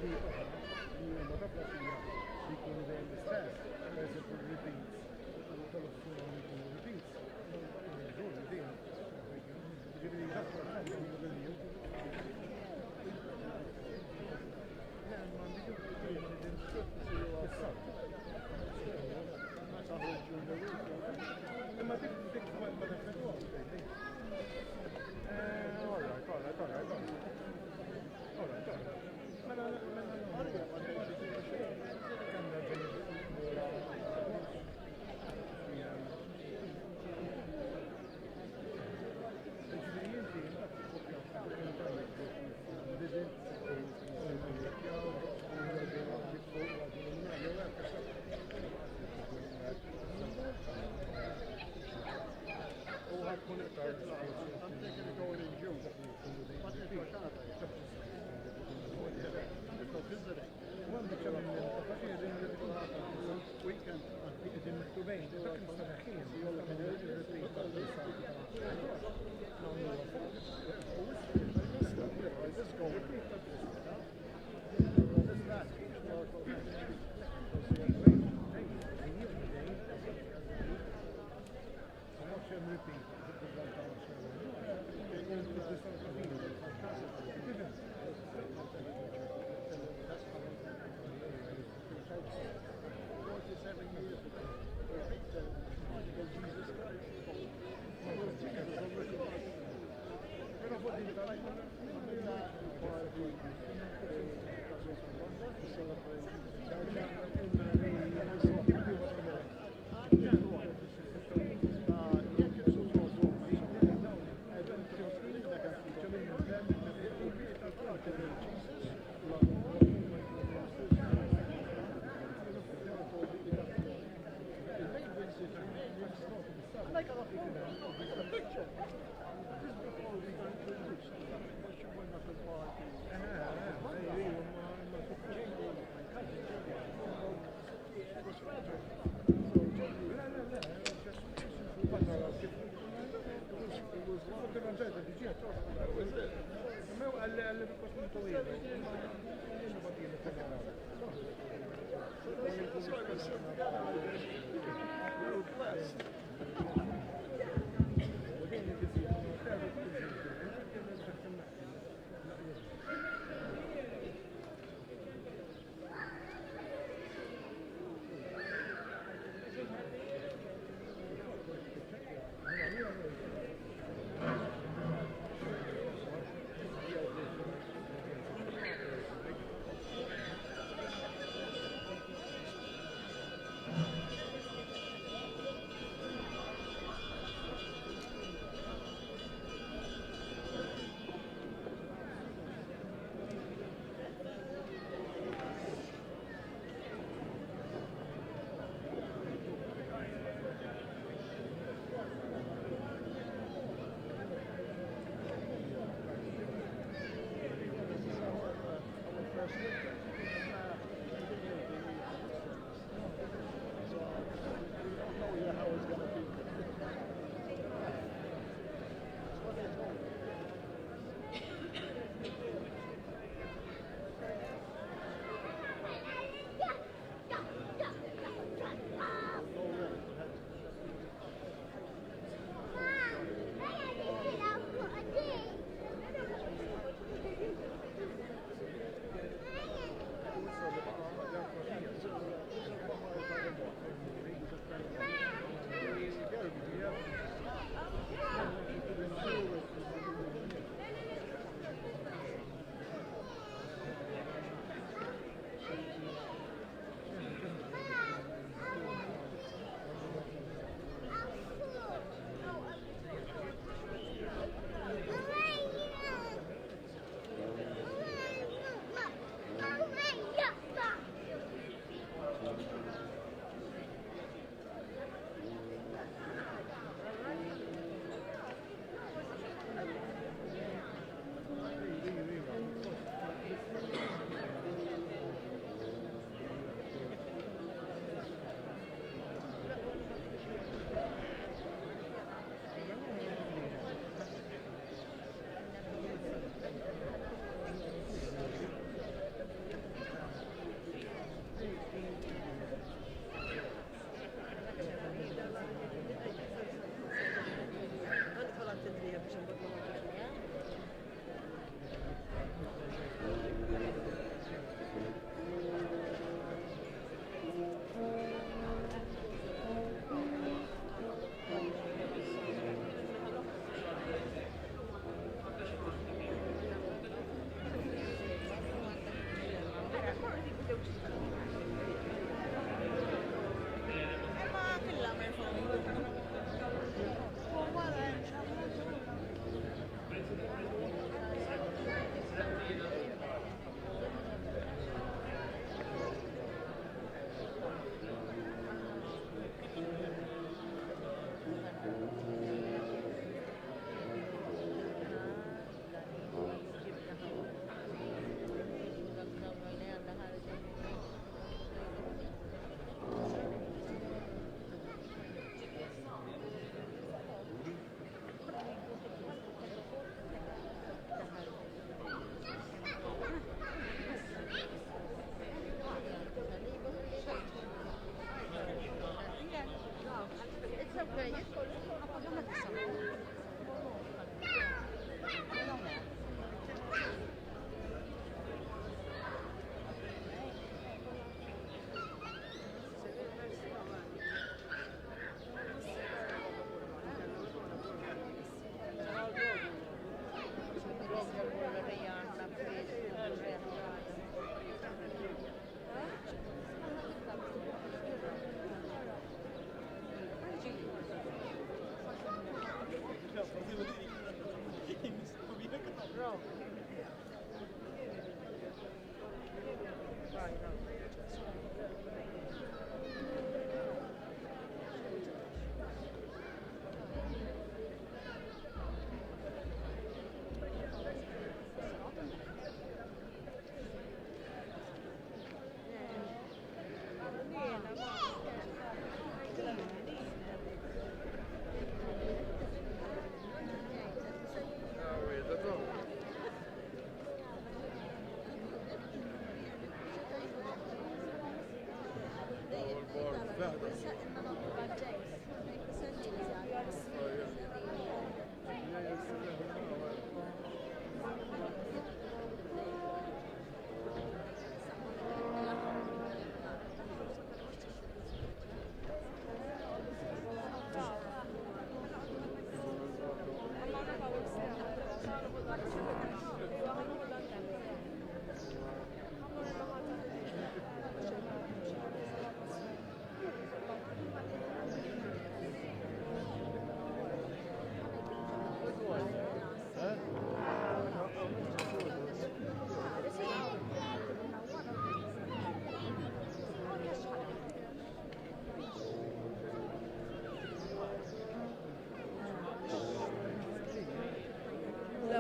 Li oħra li huma ta' pjaċira li jkunu dejjem l-istess, pereżempju repeats tal-ossuna li jkunu repeats, żgur li dejjem. Ġifieri dak Imma dik dik ma neffettwax. All right, all right, all right, all right. All right, all right. Mela, mela, I'm thinking of going in June. But it's Canada. Go visiting. Weekend. This going. This that. 47 years ago. Jesus Christ. Jesus on the cross. And I got a photo, I got a picture. This is before we introduced. My cousin was Frederick. So it was That was it. So that's why we sit together. We were blessed.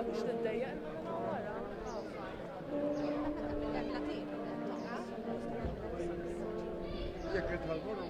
mhux niddejjaq imma minn hawn wara. Jekk itħallmorru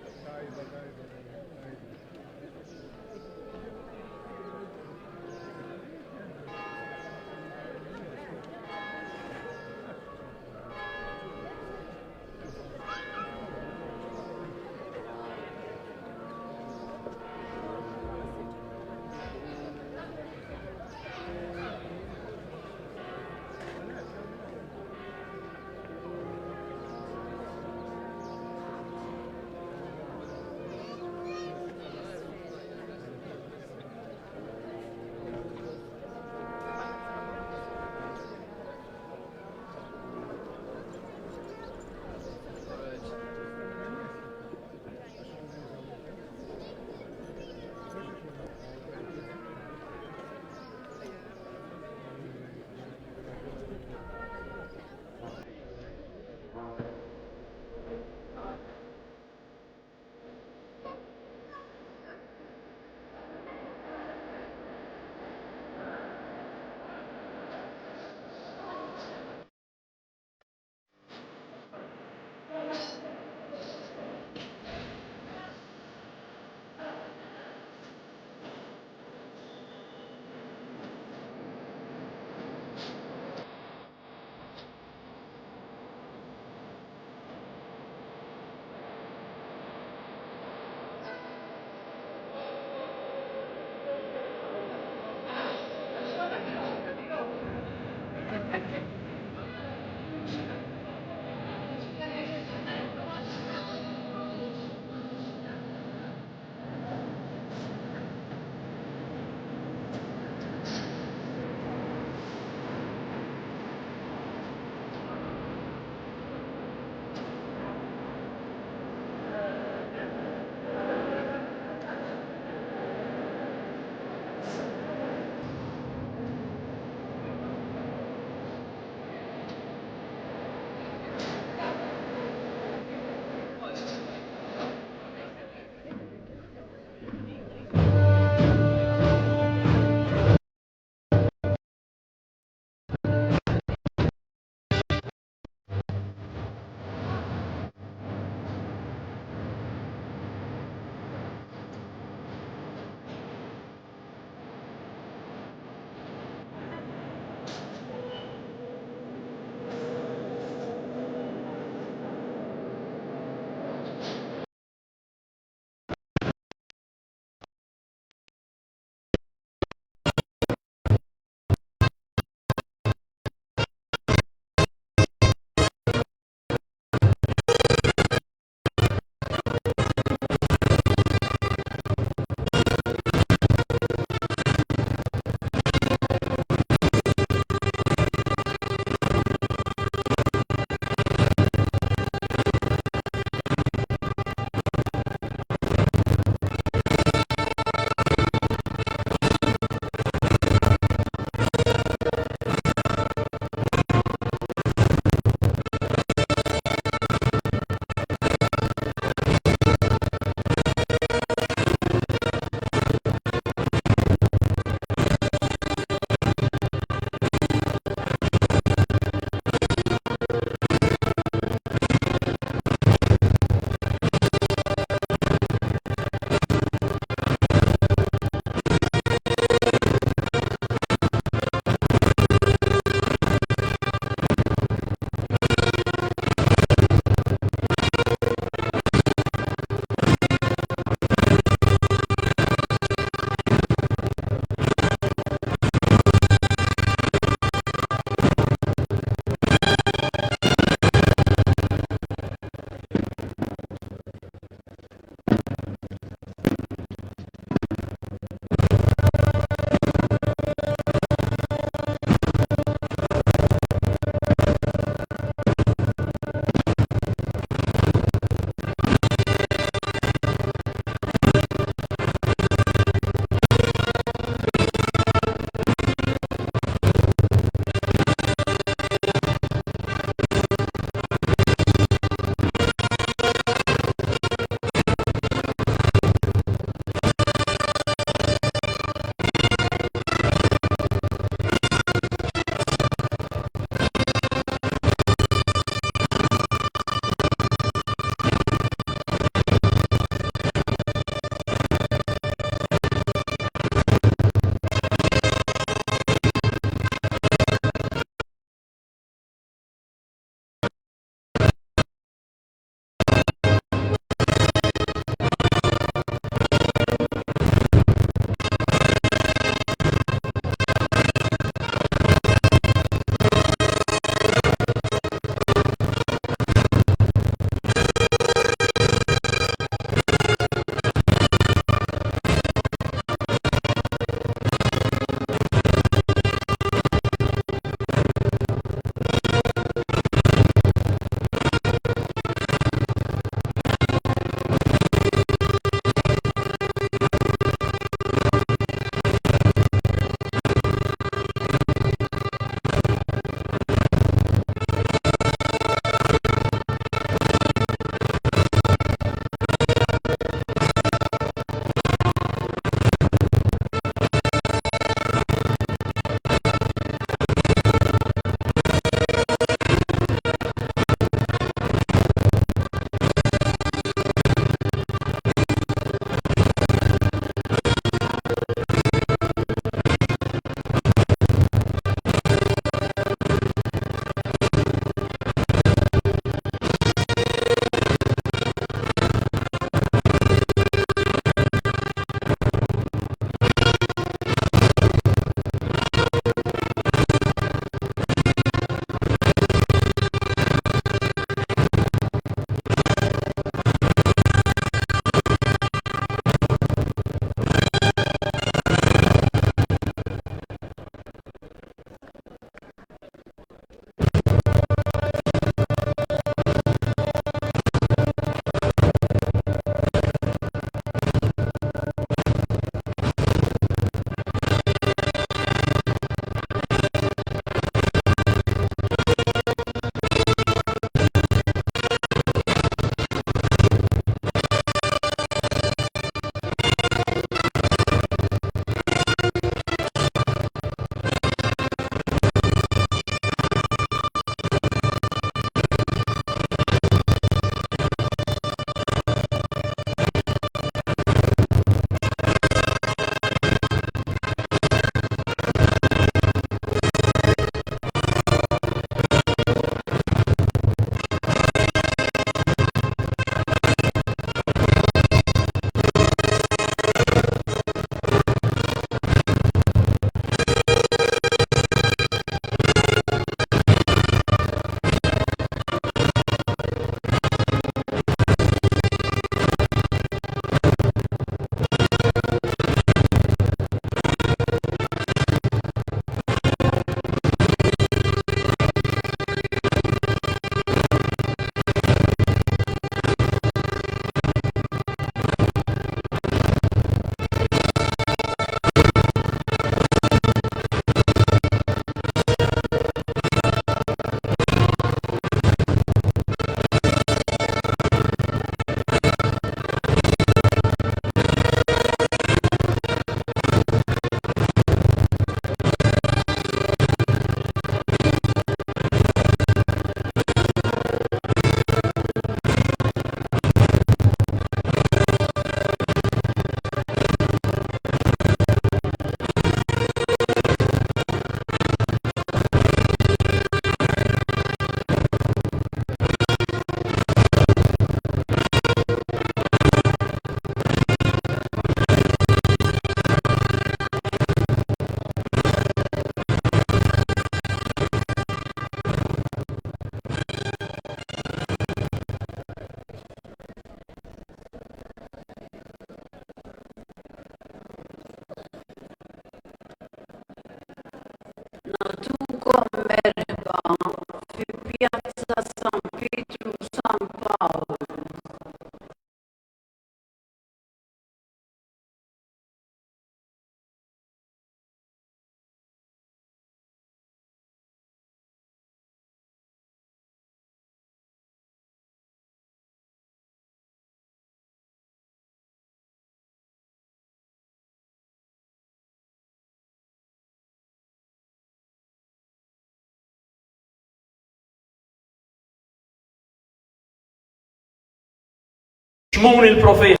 Xmun il-profeta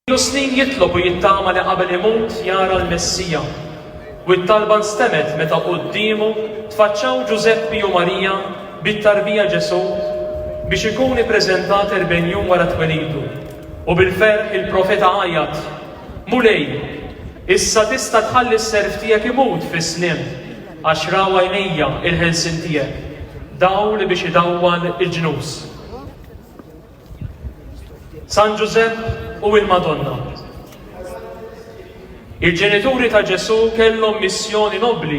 ilu snin jitlob u jittama li qabel imut jara l-Messija. U t-talba nstemgħet meta quddiemu tfaċċaw Ġużeppi u Marija bit-tarbija Ġesù biex ikun ippreżentat 40 jum wara twelidu. U bil-ferħ il-profeta għajat, Mulej, issa tista' tħalli s-serv tiegħek imut fis-sliem, għax raw għajnejja il-ħelsien tiegħek, dawl biex idawwal il-ġnus. San Ġużepp u l-Madonna. Il-ġenituri ta' Ġesù kellhom missjoni nobbli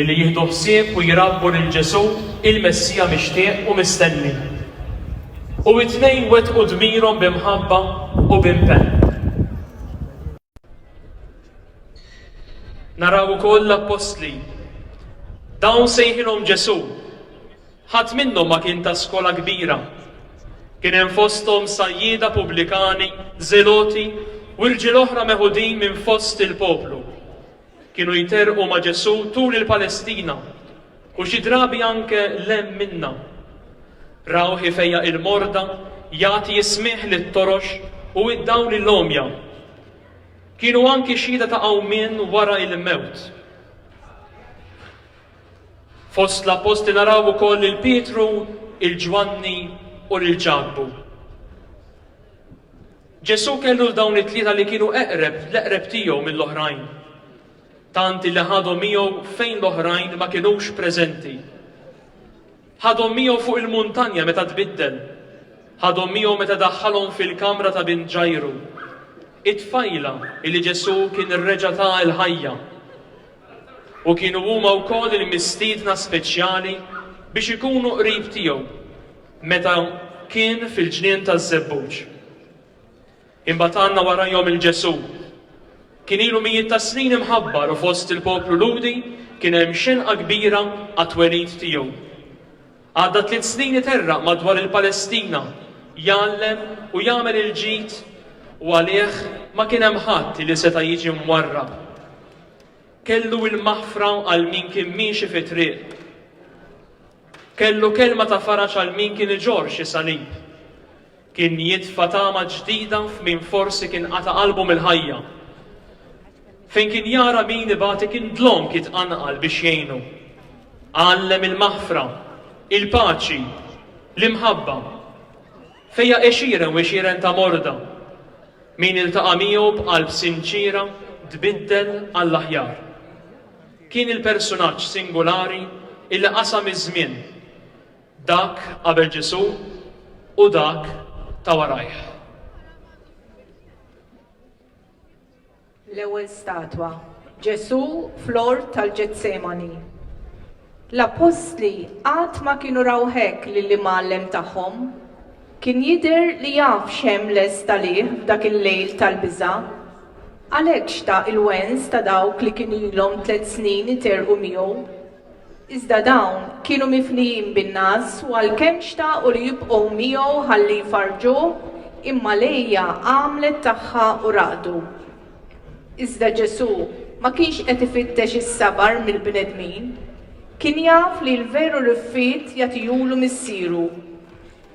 illi jieħdu ħsieb u jrabbu lil Ġesù, il-Messija mixtieq u mistenni. U t-tnejn wettqu dmirhom bi mħabba u b'impenn. Naraw ukoll l-appostli. Dawn sejħilhom Ġesù. Ħadd minnhom ma kien ta' skola kbira. Kien hemm fosthom sajjieda pubblikani, żeloti u rġiel oħra meħudin minn fost il-poplu. Kienu jterrqu ma' Ġesù tul il-Palestina u xi drabi anke 'l hemm minnha. Rawh ifejjaq il-morda, jagħti s-smigħ lit-torox u d-dawl lill-għomja. Kienu anki xhieda ta' qawmien wara l-mewt. Fost l-appostli naraw ukoll lil Pietru, il Ġwanni u lil Ġakbu. Ġesù kellu 'l dawn it-tlieta li kienu eqreb l-eqreb tiegħu mill-oħrajn. Tant illi ħadhom miegħu fejn l-oħrajn ma kinux preżenti. Ħadhom miegħu fuq il-muntanja meta tbiddel. Ħadhom miegħu meta daħħalhom fil-kamra ta' bint Ġajru, it-tfajla illi Ġesù kien reġa' ta l-ħajja. U kienu huma wkoll il-mistiedna speċjali biex ikunu qrib tiegħu meta kien fil-ġnien taż-Żebbuġ. Imbagħad għandna warajhom 'il Ġesù. Kien ilu mijiet ta' snin imħabbar u fost il-poplu Lhudi kien hemm xenqa kbira għat-twelid tiegħu. Għadda tliet snin iterraq madwar il-Palestina, jgħallem u jagħmel il-ġid u għalih ma kien hemm ħadd li seta' jiġi mwarrab. Kellu l-maħfra għal min kien miexi fit-triq. Kellu kelma ta' faraġ għal min kien iġorr xi salib. Kien jitfa' tama ġdida f'min forsi kien qata' qalbu mill-ħajja. Fejn kien jara min ibati kien dlonk jitqanqal biex jgħinu. Għallem il-maħfra, il-paċi, l-imħabba. Fejjaq għexieren u għexieren ta' morda. Min iltaqa' miegħu b'qalb sinċiera tbiddel għall-aħjar. Kien il-persunaġġ singulari illi qasam iż-żmien. Dak qabel Ġesù u dak ta' warajh. L-ewwel statwa, Ġesù fl-ort tal-Ġetsemani. L-appostli qatt ma kienu raw hekk lill-Imgħallem tagħhom. Kien jidher li jaf x'hemm lest għalih f'dak il-lejl tal-biża'. Għalhekk xtaq il-wens ta' dawk li kienu ilhom tlett snin iterrqu miegħu. Iżda dawn kienu mifnijin bin-ngħas u għalkemm xtaqu li jibqgħu miegħu ħalli jfarrġuh, imma l-għeja għamlet tagħha u raqdu. Iżda Ġesù ma kienx qed ifittex is-sabar mill-bnedmin. Kien jaf li l-veru riffiet jagħtihulu Missieru.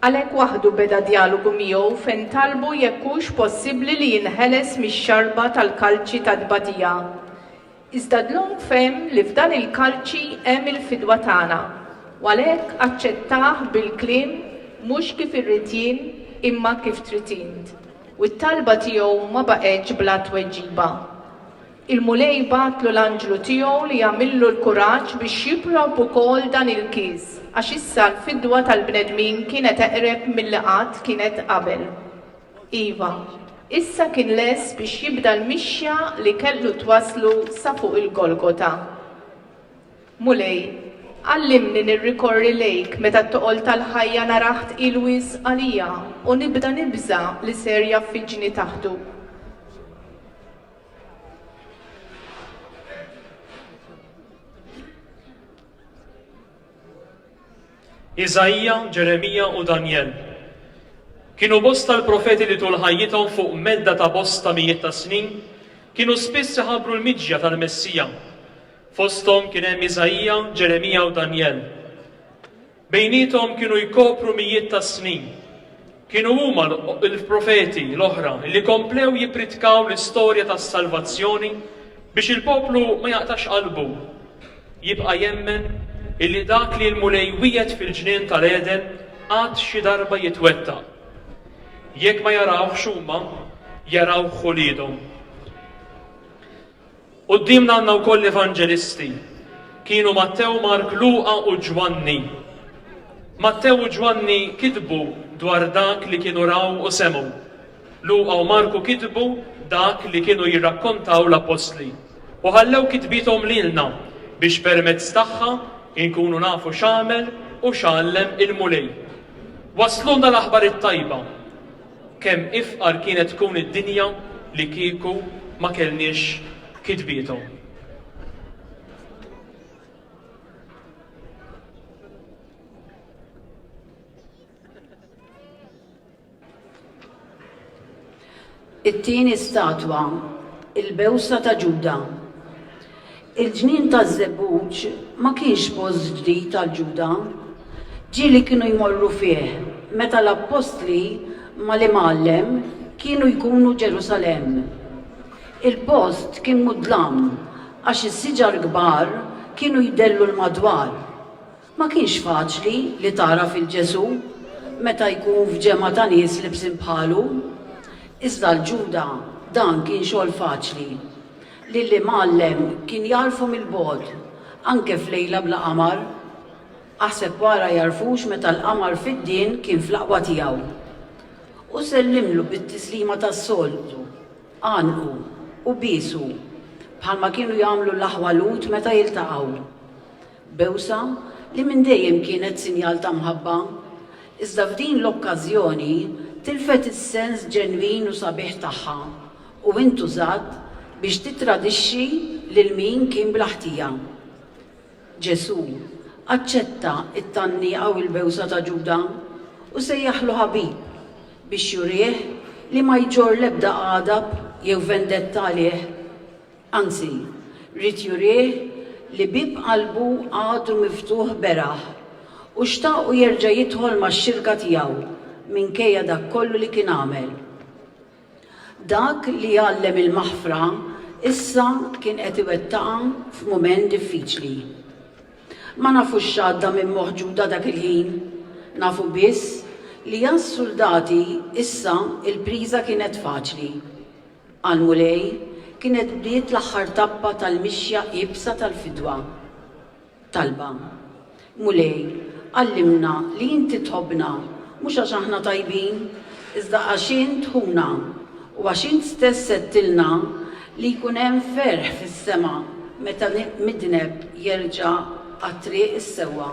Għalhekk waħdu beda djalogu miegħu fejn talbu jekk hux possibbli li jinħeles mix-xarba tal-kalċi tat-tbatija. Iżda dlonk fehem li f'dan il-kalċi hemm il-fidwa tagħna, u għalhekk aċċettah bil-kliem mhux kif irrid jien imma kif trid int, u t-talba tiegħu ma baqgħetx bla tweġiba. Il-Mulej bagħatlu l-anġlu tiegħu li jagħmillu l-kuraġġ biex jipprob ukoll dan il-kies, għax issa l-fidwa tal-bnedmin kienet eqreb milli qatt kienet qabel. Iva, issa kien lest biex jibda l-mixja li kellu twasslu sa fuq il-Golgota. Mulej, għallimni nirrikorri lejk meta t-toqol tal-ħajja narah tqil wisq għalija u nibda nibża' li ser jgħaffiġni taħtu. Iżaija, Ġeremija u Danjel. Kienu bosta l-profeti li tul ħajjithom fuq medda ta' bosta mijiet ta' snin kienu spiss iħabbru l-miġja tal-Messija. Fosthom kien hemm Iżaija, Ġeremija u Danjel. Bejniethom kienu jkopru mijiet ta' snin. Kienu huma l-profeti l-oħra li komplew jippritkaw l-istorja tas-salvazzjoni biex il-poplu ma jaqtax qalbu, jibqa' jemmen illi dak li l-Mulej wiegħed fil-ġnien tal-Għeden għad xi darba jitwettaq. Jekk ma jarawhx huma, jarawh uliedhom. Quddiemna għandna wkoll l-evanġelisti. Kienu Mattew, Mark, Luqa u Ġwanni. Mattew u Ġwanni kitbu dwar dak li kienu raw u semgħu. Luqa u Marku kitbu dak li kienu jirrakkontaw l-appostli u ħallew kitbiethom lilna biex permezz tagħha nkunu nafu x'għamel u x'għallem il-Mulej. Wasslulna l-aħbar it-tajba. Kemm ifqar kienet tkun id-dinja li kieku ma kellniex kitbiethom. It-tieni statwa, il-bewsa ta' Ġuda. Il-ġnien taż-żebbuġ ma kienx post ġdid għal Ġuda. Ġieli kienu jmorru fih meta l-appostli mal-Imgħallem kienu jkunu Ġerusalemm. Il-post kien mudlam għax is-siġar kbar kienu jdellu l-madwar. Ma kienx faċli li tagħraf 'il Ġesù meta jkun f'ġemgħa ta' nies libsin bħalu. Iżda għal Ġuda dan kien xogħol faċli. Lill-Imgħallem kien jagħrfu mill-bogħod, anke f'lejla bla qamar. Aħseb wara jagħrfux meta l-qamar fiddien kien fl-aqwa tiegħu. U sellimlu bit-tislima tas-soltu, għannqu, u biesu, bħalma kienu jagħmlu l-aħwa Lhud meta jiltaqgħu. Bewsa li minn dejjem kienet sinjal ta' mħabba, iżda f'din l-okkażjoni tilfet is-sens ġenwin u sabiħ tagħha u intużat biex tittradixxi lil min kien bla ħtija. Ġesù aċċetta t-tgħanniqa u l-bewsa ta' Ġuda u sejjaħlu ħabib biex jurih li ma jġorr l-ebda għadab jew vendetta għalih. Anzi, ried jurih li bieb qalbu għadu miftuħ beraħ u xtaqu jerġa' jidħol max-xirka tiegħu minkejja dak kollu li kien għamel. Dak li għallem il-maħfra issa kien qed iwettaqha f'mument diffiċli. Ma nafux x'għadda minn moħħ Ġuda dak il-ħin. Nafu biss li għas-suldati issa l-priża kienet faċli. Għall-Mulej kienet bdiet l-aħħar tappa tal-mixja iebsa tal-fidwa. Talba, Mulej, għallimna li inti tħobbna mhux għax aħna tajbin, iżda għax int ħuna u għax int stess għedtilna li jkun hemm ferħ fis-sema meta midneb jerġa' għat-triq is-sewwa.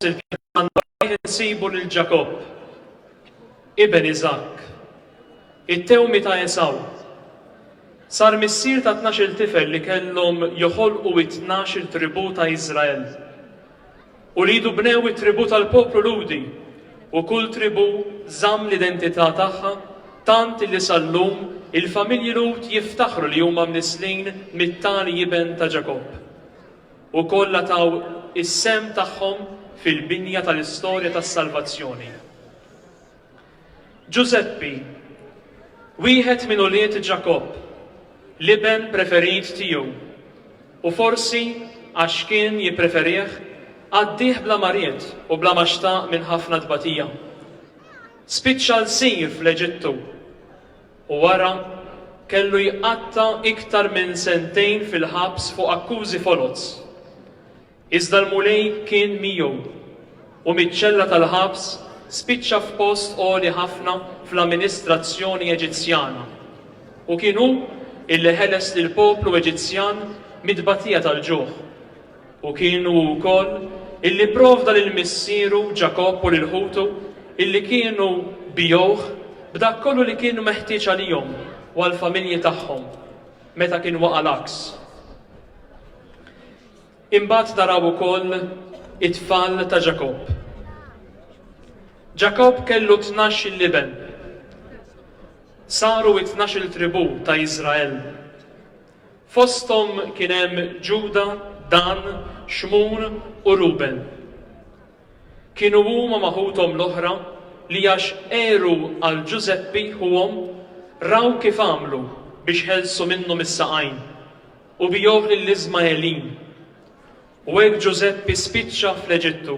Il-pjan insibu lil Ġakobb, iben Iżakk, it-tewmi ta' Esaw. Sar missier ta' 12-il tifel li kellhom joħolqu it-12-il tribù ta' Iżrael. Uliedu bnew it-tribù tal-poplu Lhudi u kull tribù żamm l-identità tagħha tant illi sal-lum il-familji Lhud jiftaħru li huma mnisslin mit-tali iben ta' Ġakobb. U kollha taw is-sehem tagħhom fil-binja tal-istorja tas-salvazzjoni. Ġużeppi, wieħed minn ulied Ġakobb, l-iben preferit tiegħu, u forsi għax kien jippreferih, għaddieh bla ma ried u bla ma xtaq minn ħafna tbatija. Spiċċa lsir fl-Eġittu u wara kellu jqatta' iktar minn sentejn fil-ħabs fuq akkużi foloz. Iżda l-Mulej kien miegħu, u miċ-ċella tal-ħabs spiċċa f'post għoli ħafna fl-amministrazzjoni Eġizzjana. U kien hu illi ħeles lill-poplu Eġizzjan mit-tbatija tal-ġuħ. U kien hu wkoll illi pprovda lil missieru Ġakobb u lil ħutu illi kienu bigħuh b'dak kollu li kien meħtieġ għalihom u għall-familji tagħhom meta kien waqa' l-għaks. Imbagħad naraw ukoll it-tfal ta' Ġakobb. Ġakobb kellu 12-il iben. Saru it-12-il tribù ta' Iżrael. Fosthom kien hemm Ġuda, Dan, Xmun u Ruben. Kienu huma ma' ħuthom l-oħra li għax għeru għal Ġużeppi ħuhom raw kif għamlu biex ħelsu minnu mis-saqajn. U bigħuh lill-Iżmaelin. U hekk Ġużeppi spiċċa fl-Eġittu.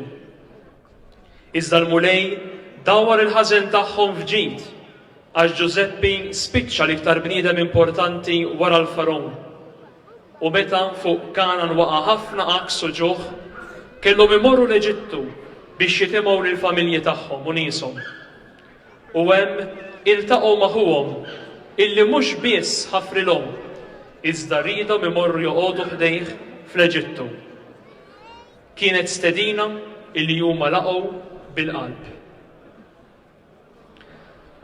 Iżda l-Mulej dawwar il-ħażen tagħhom f'ġid, għax Ġużeppi spiċċa l-iktar bniedem importanti wara l-Fargħun. U meta fuq Kangħan waqa' ħafna għaks u ġuħ, kellhom imorru l-Eġittu biex jitimgħu lill-familji tagħhom u nieshom. U hemm iltaqgħu ma' ħuhom, illi mhux biss ħafrilhom, iżda riedhom imorru joqogħdu ħdejh fl-Eġittu. Kienet stedina illi huma laqgħu bil-qalb.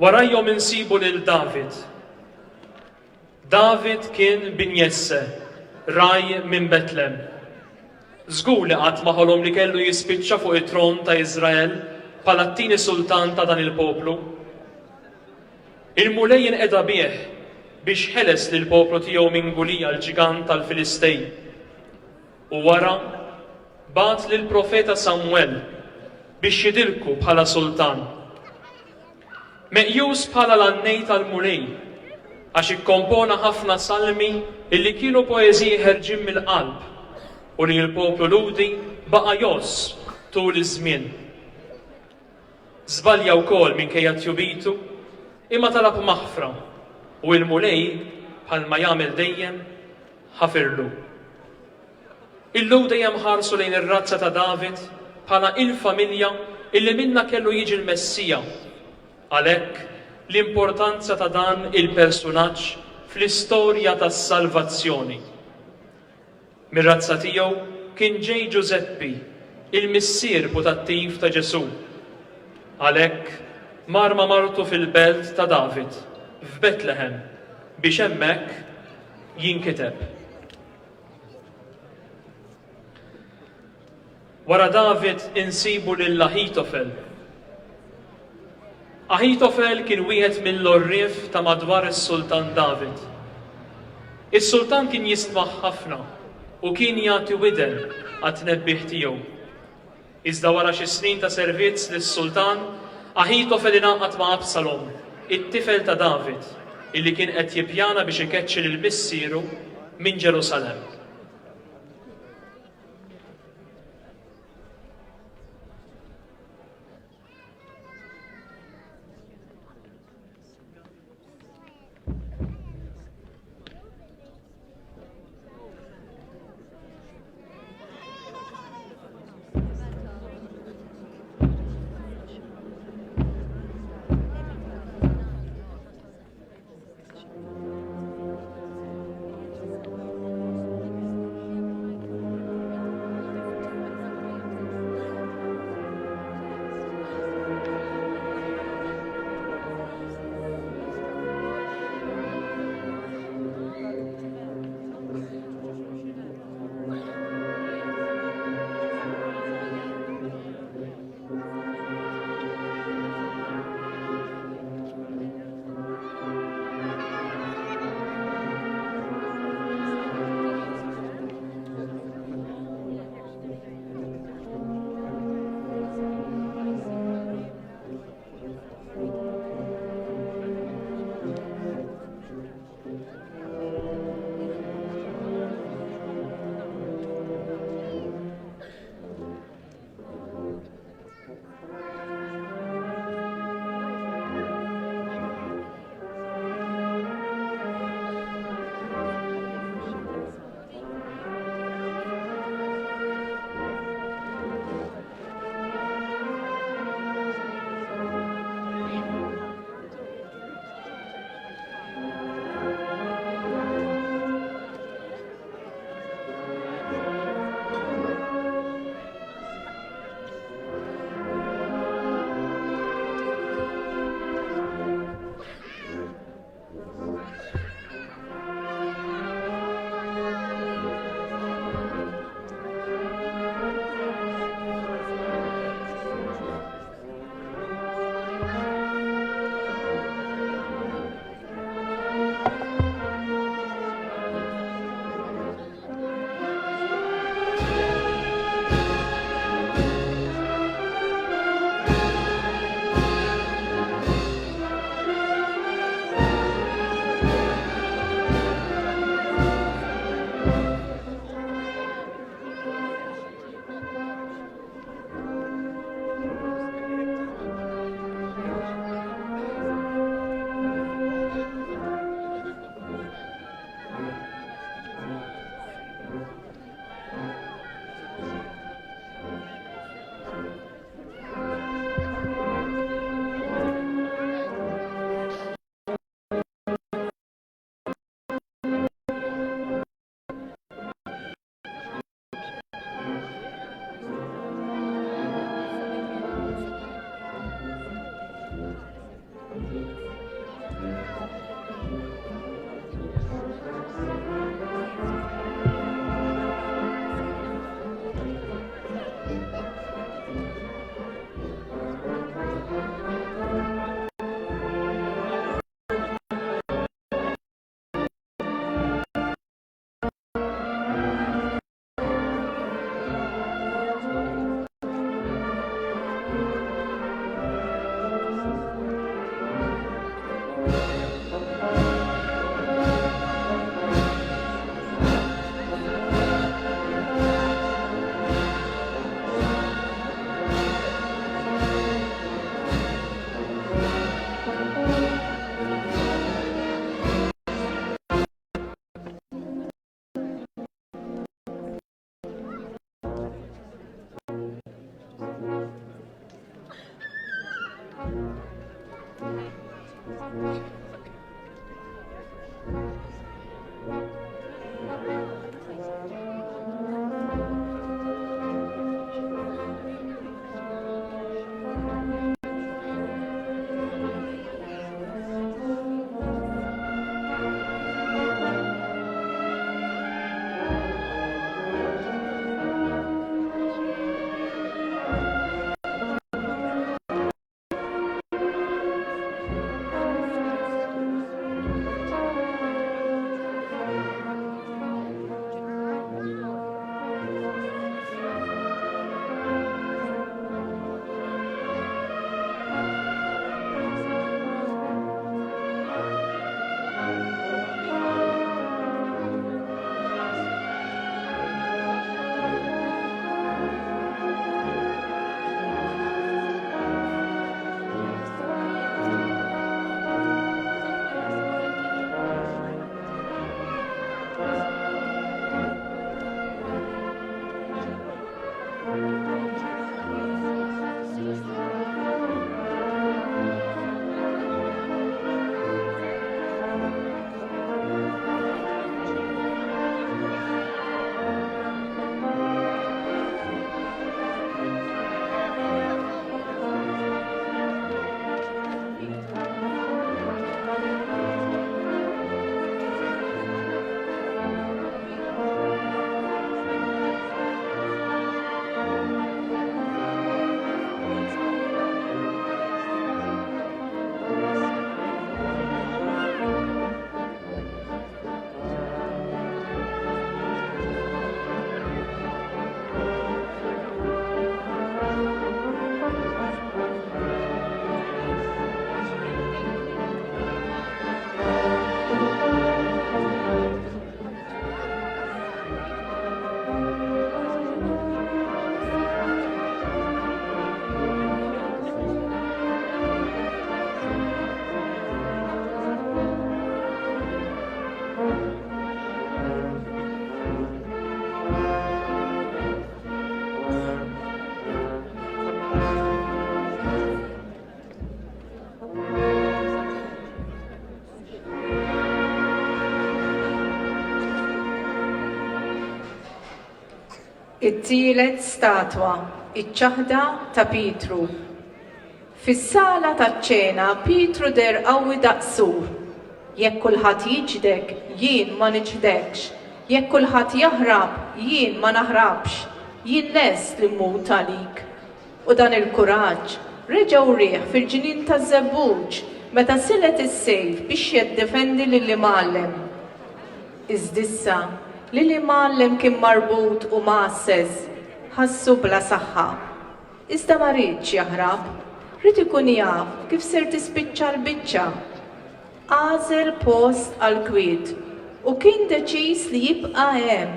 Warajhom insibu lil David. David kien bin Jesse, ragħaj minn Betlem. Żgur li qatt ma ħolom li kellu jispiċċa fuq it-tron ta' Iżrael bħala t-tieni sultan ta' dan il-poplu. Il-Mulej inqeda bih biex ħeles lill-poplu tiegħu minn Gulija l-ġgant tal-Filistej. U wara bagħat lill-profeta Samwel biex jidilku bħala sultan. Meqjus bħala l-għannej tal-Mulej, għax ikkompona ħafna salmi illi kienu poeżiji ħerġin mill-qalb u li l-poplu Lhudi baqa' jgħożż tul iż-żmien. Żbalja wkoll minkejja tjubitu, imma talab maħfra u l-Mulej, bħalma jagħmel dejjem, ħafirlu. Il-Lhud dejjem ħarsu lejn ir-razza ta' David bħala il-familja illi minnha kellu jiġi l-Messija. Għalhekk, l-importanza ta' dan il-persunaġġ fl-istorja tas-salvazzjoni. Mir-razza tiegħu kien ġej Ġużeppi, il-missier putattiv ta' Ġesù. Għalhekk, mar ma' martu fil-belt ta' David, f'Betlehem, biex hemmhekk jinkiteb. Wara David insibu lil Aħitofel. Aħitofel kien wieħed mill-għorrief ta' madwar is-sultan David. Is-sultan kien jistmah ħafna u kien jagħti widen għat-tnebbiħ tiegħu. Iżda wara xi snin ta' servizz lis-sultan, Aħitofel ingħaqad ma' Absalom, it-tifel ta' David, illi kien qed jippjana biex ikeċċi lil missieru minn Ġerusalemm. It-tielet statwa, iċ-ċaħda ta' Pietru. Fis-sala taċ-ċena Pietru deher qawwi daqs sur. Jekk kulħadd jiċħdek, jien ma niċħdekx. Jekk kulħadd jaħrab, jien ma naħrabx. Jien lest li mmut għalik. U dan il-kuraġġ reġa' wrieh fil-ġnien taż-Żebbuġ meta silet is-sejf biex jeddefendi lill-Imgħallem. Iżd'issa li l-Imgħallem kien marbut u mgħasses, ħassu bla saħħa. Iżda ma riedx jaħrab. Ried ikun jaf kif ser tispiċċa l-biċċa. Għażel post għall-kwiet u kien deċiż li jibqa' hemm,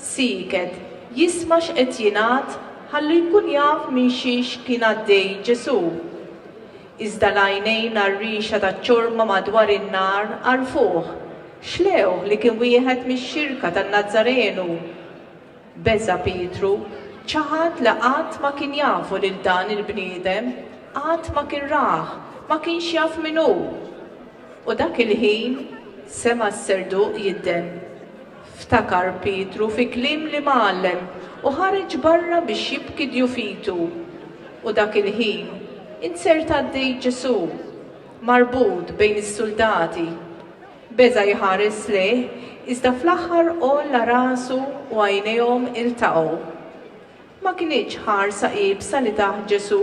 sieket, jisma' x'qed jingħad ħalli jkun jaf minn xiex kien għaddej Ġesù. Iżda l-għajnejn għar-rixa taċ-ċorma madwar in-nar għarfuh, xlewh li kien wieħed mix-xirka tan-Nazzarenu. Beża' Pietru, ċaħad li qatt ma kien jafu lil dan il-bniedem, qatt ma kien rah, ma kienx jaf min hu. U dak il-ħin sema' s-serduq jidden. Ftakar Pietru fi kliem l-Imgħallem u ħareġ barra biex jibki djufitu. U dak il-ħin inzerta għaddej Ġesù, marbut bejn is-suldati. Beża' jħares lejh, iżda fl-aħħar għolla rasu u għajnejhom iltaqgħu. Ma kinitx ħarsa iebsa li tah Ġesù,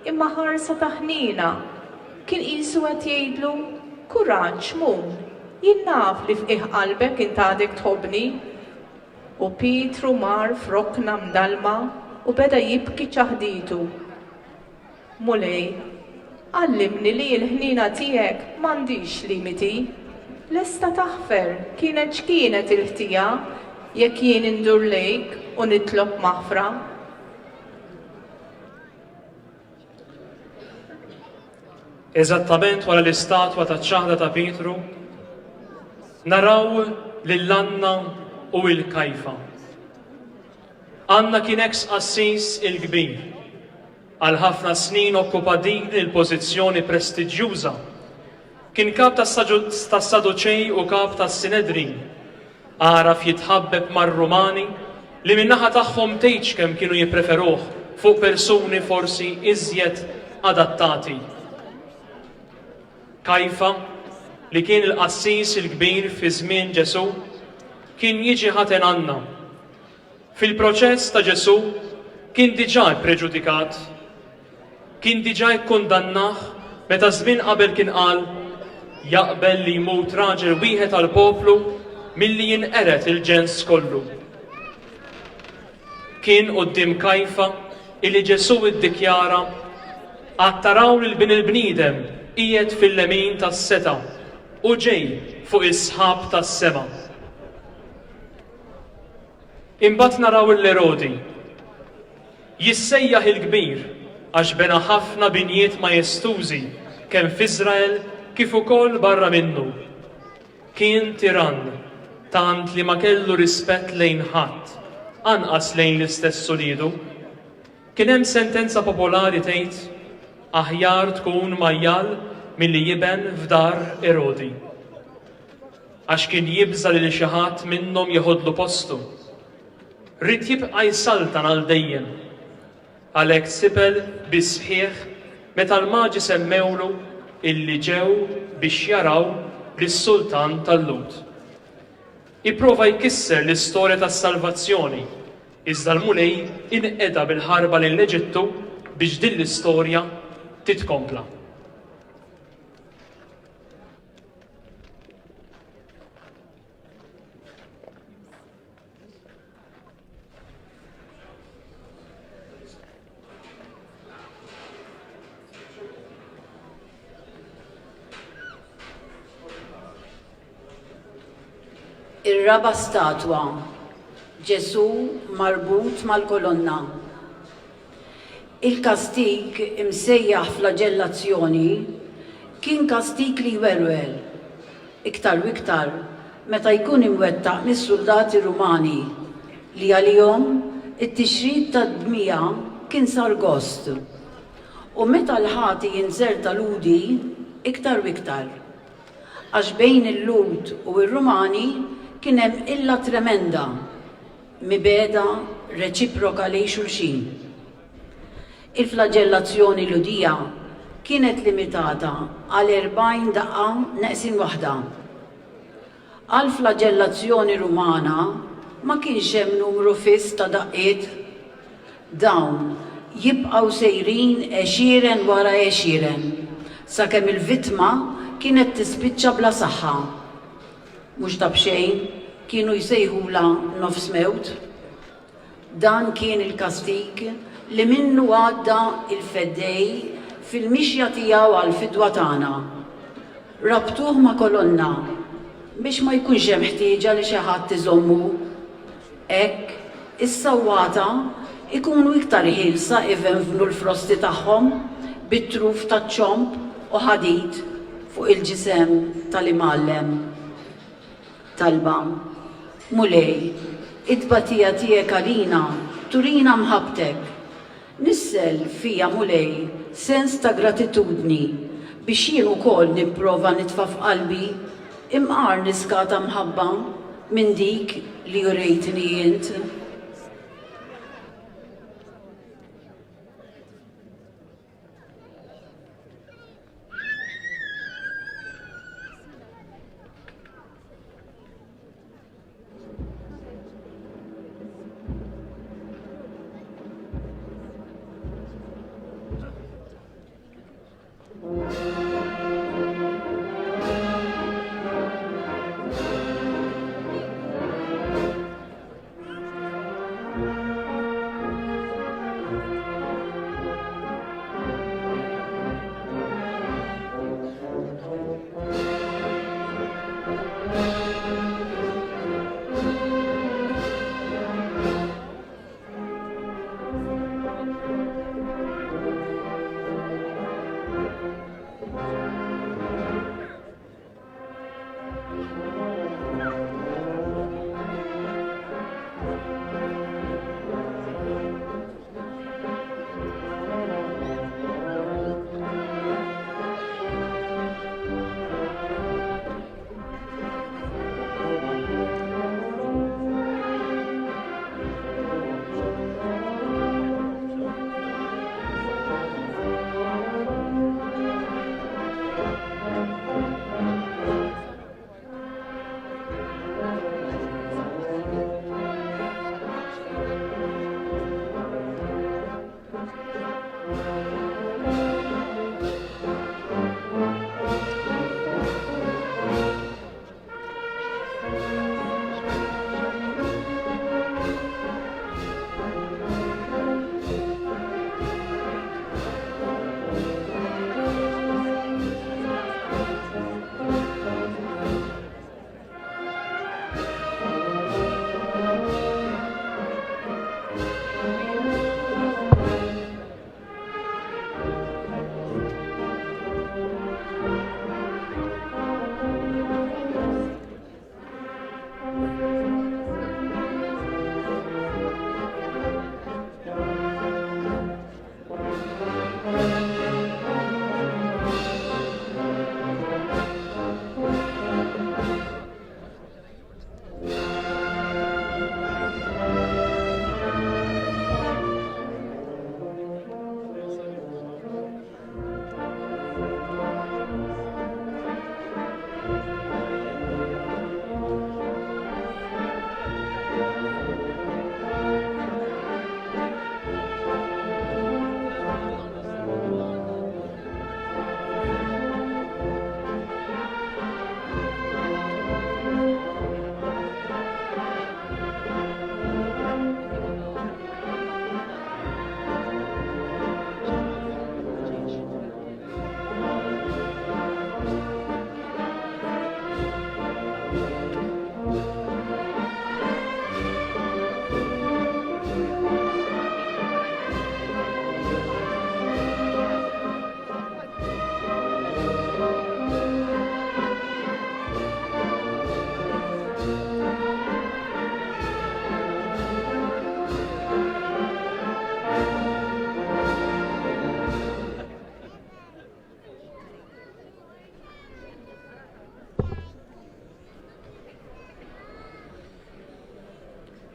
imma ħarsa ta' ħniena. Kien qisu qed jgħidlu, Kuraġġ, Xmun, jien naf li f'qiegħ qalbek int għadek tħobbni. U Pietru mar f'rokna mdallma u beda jibki ċaħditu. Mulej, għallimni li l-ħniena tiegħek m'għandhiex limiti. Lesta taħfer, kienet x'kienet il-ħtija, jekk jien indur lejk u nitlob maħfra. Eżattament wara l-istatwa taċ-ċaħda ta' Pietru, naraw lil Anna u 'l Kajfa. Anna kien eks qassis il-kbir. Għal ħafna snin okkupa din il-pożizzjoni prestiġjuża. Kien kap tas-Saduċej u kap tas-Sinedrin. Għaraf jitħabbeb mar-Rumani li min-naħa tagħhom tgħidx kemm kienu jippreferuh fuq persuni forsi iżjed adattati. Kajfa, li kien il-qassis il-kbir fi żmien Ġesù, kien jiġi ħaten Anna. Fil-proċess ta' Ġesù kien diġà ppreġudikat. Kien diġà ikkundannah meta żmien qabel kien qal, Jaqbel li jmut raġel wieħed għall-poplu milli jinqered il-ġens kollu. Kien quddiem Kajfa illi Ġesù iddikjara, Għad taraw lil Bin il-bniedem qiegħed fil-lemin tas-setgħa u ġej fuq is-sħab tas-sema. Imbagħad naraw 'l Erodi. Jissejjaħ il-Kbir għax bena ħafna binjiet majestużi kemm f'Iżrael kif ukoll barra minnu. Kien tirann, tant li ma kellu rispett lejn ħadd, anqas lejn l-istess uliedu. Kien hemm sentenza popolari tgħid, Aħjar tkun majjal milli jiben f'dar Erodi. Għax kien jibża' li xi ħadd minnhom jeħodlu postu. Ried jibqa' jsaltan għal dejjem. Għalhekk sibel bis-sħiħ meta l-Maġi semmewlu illi ġew biex jaraw lis-sultan tal-Lhud. Ipprova jkisser l-istorja tas-salvazzjoni, iżda l-Mulej inqeda bil-ħarba lejn l-Eġittu biex din l-istorja titkompla. Ir-raba' statwa, Ġesù marbut mal-kolonna. Il-kastig imsejjaħ flaġellazzjoni kien kastig li jwerwer, iktar u iktar meta jkun imwettaq mis-suldati Rumani li għalihom it-tixrid tad-dmija kien sar gost. U meta l-ħati jinzerta Lhudi, iktar u iktar. Għax bejn il-Lhud u r-Rumani kien hemm qilla tremenda. mibegħda reċiproka lejn xulxin. Il-flaġellazzjoni Lhudija kienet limitata għal 40 daqqa neqsin waħda. Għall-flaġellazzjoni Rumana ma kienx hemm numru fiss ta' daqqiet. Dawn jibqgħu sejrin għexieren wara għexieren sakemm il-vittma kienet tispiċċa bla saħħa. Mhux ta' b'xejn kienu jsejħulha nofs mewt. Dan kien il-kastig li minnu għadda l-Feddej fil-mixja tiegħu għall-fidwa tagħna. Rabtuh ma' kolonna biex ma jkunx hemm ħtieġa li xi ħadd iżommu. Hekk, is-sawwata jkunu iktar ħielsa ivenvnu l-frosti tagħhom bit-truf taċ-ċomb u ħadid fuq il-ġisem tal-Imgħallem. Talba, Mulej, it-tbatija tiegħek għalina turina mħabbtek. Nissel fija, Mulej, sens ta' gratitudni biex jien ukoll nipprova nitfa' f'qalbi imqar niska ta' mħabba minn dik li urejtni int.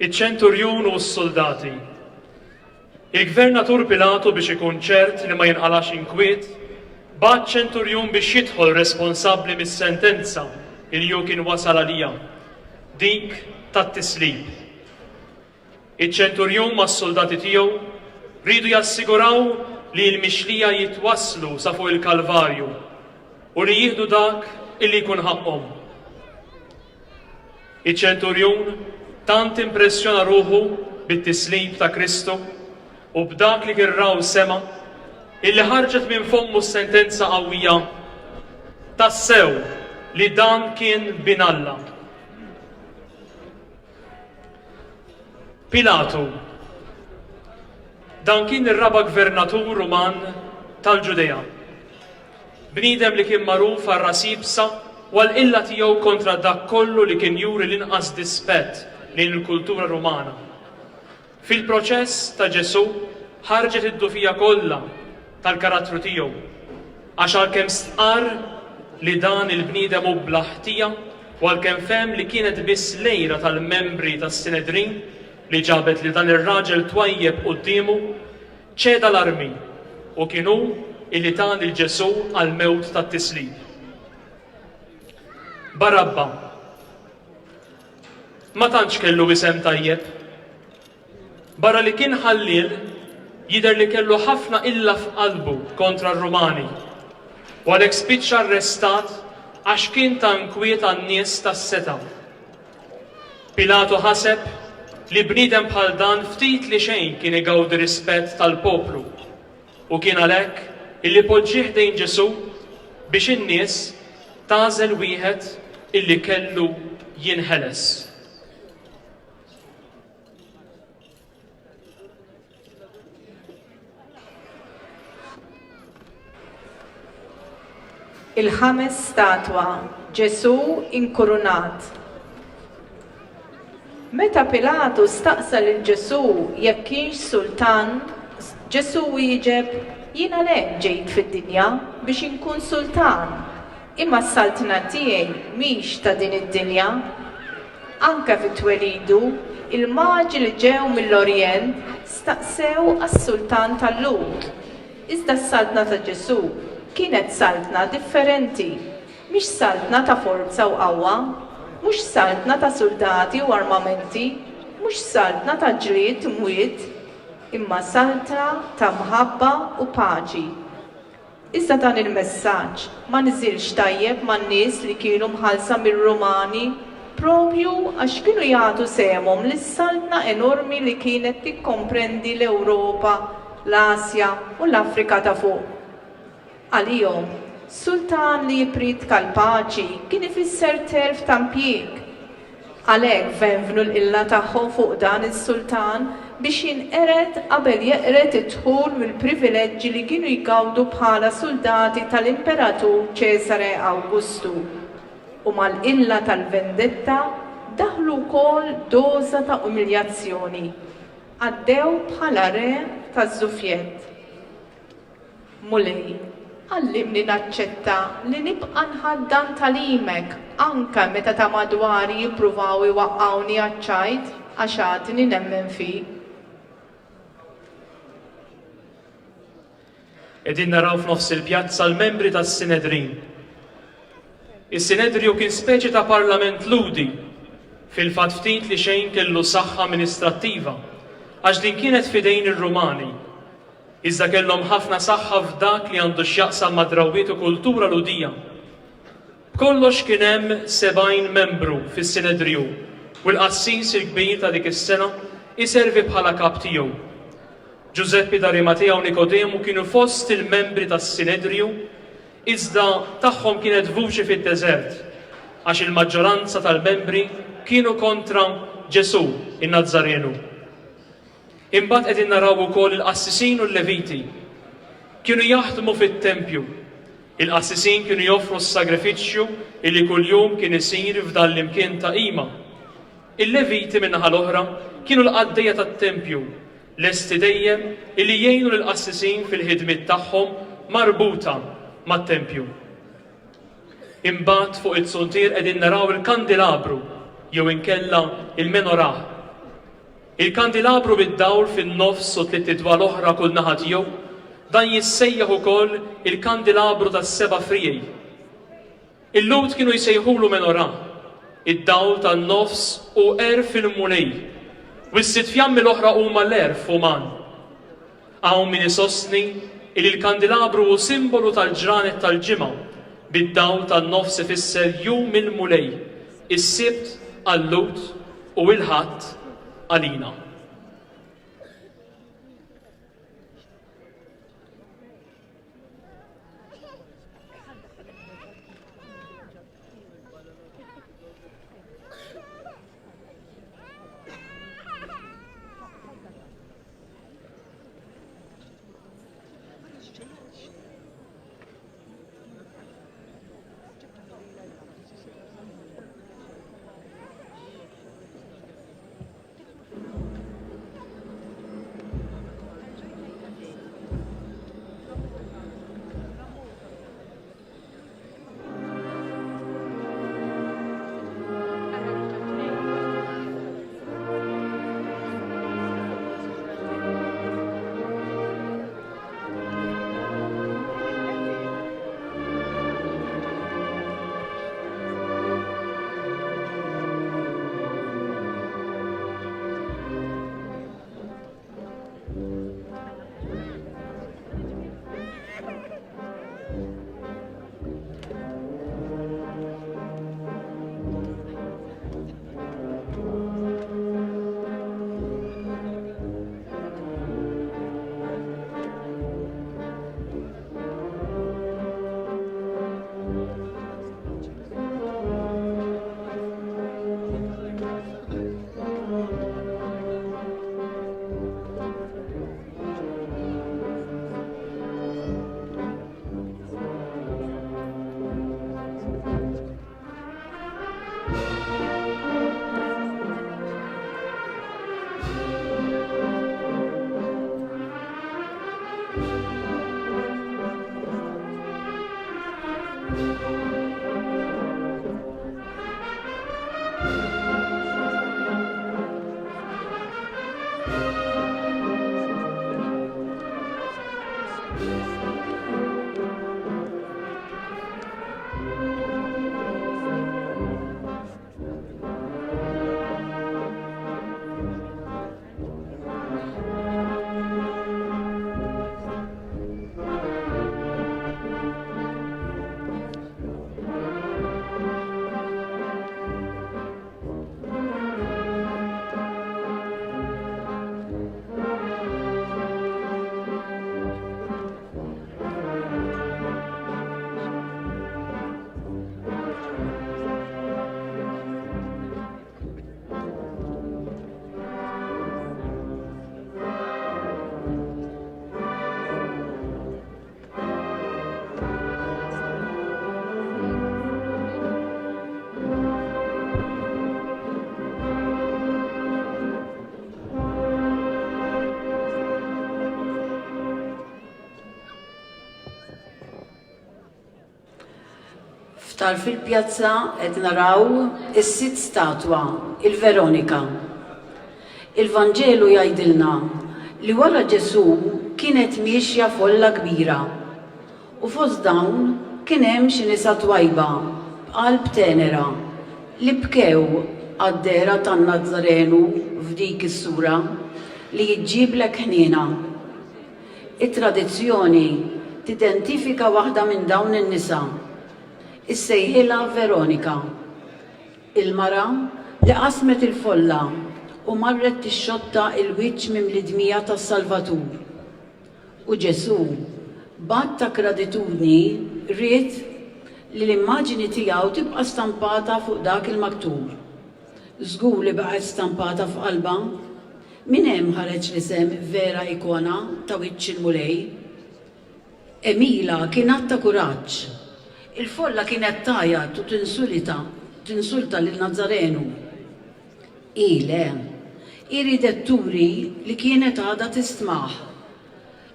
Iċ-ċenturjun u s-suldati. Il-gvernatur Pilatu biex ikun ċert li ma jinqalax inkwiet, bagħat ċenturjun biex jidħol responsabbli mis-sentenza li hu kien wasal għaliha, dik tat-tislib. Iċ-ċenturjun mas-suldati tiegħu riedu jassiguraw li l-mixlija jitwasslu sa fuq il-Kalvarju u li jieħdu dak illi jkun ħaqqhom. Iċ-ċenturjun tant impressjona ruħu bit-tislib ta' Kristu u b'dak li kien ra u sema' illi ħarġet minn fommu s-sentenza qawwija, Tassew li dan kien Bin Alla. Pilatu. Dan kien ir-raba' gvernatur Ruman tal-Ġudea. Bniedem li kien magħruf għar-ras iebsa u għall-qilla tiegħu kontra dak kollu li kien juri l-inqas dispett lejn il-kultura Rumana. Fil-proċess ta' Ġesù ħarġet id-dufija kollha tal-karattru tiegħu, għax għalkemm stqarr li dan il-bniedem hu bla ħtija u għalkemm fehem li kienet biss l-għira tal-membri tas-Sinedrin li ġabet lil dan ir-raġel twajjeb quddiemu, ċeda l-armi u kien hu illi ta lil Ġesù għall-mewt tat-tislib. Barabba ma tantx kellu isem tajjeb. Barra li kien ħalliel, jidher li kellu ħafna qilla f'qalbu kontra r-Rumani u għalhekk spiċċa arrestat għax kien ta' inkwiet għan-nies tas-setgħa. Pilatu ħaseb li bniedem bħal dan ftit li xejn kien igawdi rispett tal-poplu u kien għalhekk illi poġġieh ħdejn Ġesù biex in-nies tagħżel wieħed illi kellu jinħeles. Il-ħames statwa, Ġesù inkurunat. Meta Pilatu staqsa lil Ġesù jekk kienx sultan, Ġesù wieġeb, Jien għalhekk ġejt fid-dinja, biex inkun sultan. Imma s-saltna tiegħi mhix ta' din id-dinja. Anke fi twelidu, il-Maġi li ġew mill-Orjent staqsew għas-sultan tal-Lhud. Iżda s-saltna ta' Ġesù kienet saltna differenti, mhix saltna ta' forza u qawwa, mhux saltna ta' suldati u armamenti, mhux saltna ta' ġlied u mwiet, imma saltna ta' mħabba u paċi. Iżda dan il-messaġġ ma niżilx tajjeb man-nies li kienu mħallsa mir-Rumani proprju għax kienu jagħtu sehemhom lis-saltna enormi li kienet tikkomprendi l-Ewropa, l-Asja u l-Afrika ta' Fuq. Għalihom, sultan li jippriedka l-paċi kien ifisser telf ta' impjieg. Għalhekk venvnu l-qilla tagħhom fuq dan is-sultan biex jinqered qabel jeqred id-dħul mill-privileġġi li kienu jgawdu bħala suldati tal-Imperatur Ċesare Awgustu. U mal-qilla tal-vendetta daħlu wkoll doża ta' umiljazzjoni. Għaddew bħala re taż-żufjett. Mulej, għallimni naċċetta li nibqa' nħaddan tagħlimek anke meta ta' madwari jippruvaw iwaqqgħuni għaċ-ċajt għax għadni nemmen fik. Qegħdin naraw f'nofs il-pjazza l-membri tas-Sinedrin. Is-Sinedriju kien speċi ta' parlament Lhudi. Fil-fatt ftit li xejn kellu saħħa amministrattiva, għax din kienet f'idejn ir-Rumani. Iżda kellhom ħafna saħħa f'dak li għandu x'jaqsam ma' drawwiet u kultura Lhudija. B'kollox kien hemm 70 membru fis-Sinedriju u l-qassis il-kbir ta' dik is-sena jservi bħala kap tiegħu. Ġużeppi d'Arimatea u Nikodemu kienu fost il-membri tas-Sinedriju iżda tagħhom kienet vuċi fid-deżert għax il-maġġoranza tal-membri kienu kontra Ġesù in-Nazzarenu. Imbagħad qegħdin naraw ukoll il-qassisin u l-Leviti. Kienu jaħdmu fit-tempju. Il-qassisin kienu joffru s-sagrifiċċju illi kuljum kien isir f'dan l-imkien ta' qima. Il-Leviti min-naħa l-oħra kienu l-qaddejja tat-tempju, lesti dejjem illi jgħinu lill-qassisin fil-ħidmiet tagħhom marbuta mat-tempju. Imbagħad fuq iz-zuntier qegħdin naraw il-kandilabru jew inkella il-menorah. Il-kandilabru bid-dawl fin-nofs u tlitt idwal oħra kull naħa tiegħu, dan jissejjaħ ukoll il-kandilabru tas-seba' friegħi. Il-Lhud kienu jsejħulu menorah. Id-dawl tan-nofs hu għerf il-Mulej, u s-sitt fjammi l-oħra huma l-għerf uman. Hawn min isostni illi l-kandilabru hu simbolu tal-ġranet tal-ġimgħa, bid-dawl tan-nofs ifisser Jum il-Mulej, is-Sibt għal-Lhud u il-Ħadd għalina. F'tarf il-pjazza qed naraw is-sitt statwa, il-Veronika. Il-Vanġelu jgħidilna li wara Ġesù kienet miexja folla kbira u fost dawn kien hemm xi nisa twajba b'qalb tenera li bkew għad-dehra tan-Nazzarenu f'dik is-sura li ġġiblek ħniena. It-tradizzjoni tidentifika waħda minn dawn in-nisa. Issejħilha Veronika. Il-mara li qasmet il-folla u marret tixxotta l-wiċċ mimli dmija tas-Salvatur. U Ġesù, b'att ta' gratitudni, ried li l-immaġini tiegħu tibqa' stampata fuq dak il-maktur. Żgur li baqgħet stampata f'qalbha. Minn hemm ħareġ l-isem Vera Ikona ta' Wiċċ il-Mulej. Għemilha kien att ta' kuraġġ. Il-folla kienet tgħajjat u tinsulita, tinsulta lil Nazzarenu. Hi le. Hi riedet turi li kienet għadha tistmah.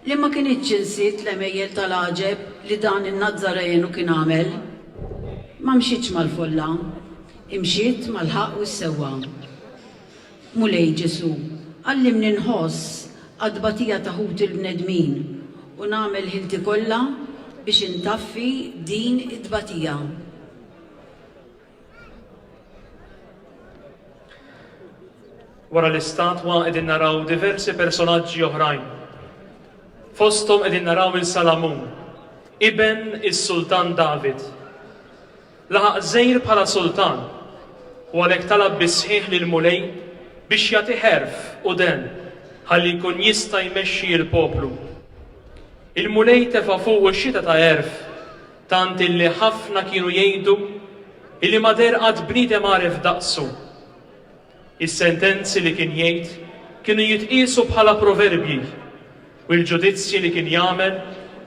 Li ma kinitx insiet l-għemejjel tal-għaġeb li dan in-Nazzarenu kien għamel. Ma mxietx mal-folla. Imxiet mal-ħaqq u s-sewwa. Mulej Ġesù. Għallimni nħoss għat-tbatija ta' ħuti l-bnedmin u nagħmel ħilti kollha biex intaffi din it-tbatija. Wara l-istatwa qegħdin naraw diversi personaġġi oħrajn. Fosthom qegħdin naraw il Salamun, iben is-Sultan David. Laħaq żgħir bħala sultan u għalhekk talab bis-sħiħ lill-Mulej biex jagħtih għerf u den ħalli jkun jista' jmexxi l-poplu. Il-Mulej tefa' fuqu xita ta' għerf tant illi ħafna kienu jgħidu illi ma deher qatt bniedem għaref daqsu. Is-sentenzi li kien jgħid kienu jitqiesu bħala proverbji u l-ġudizzji li kien jagħmel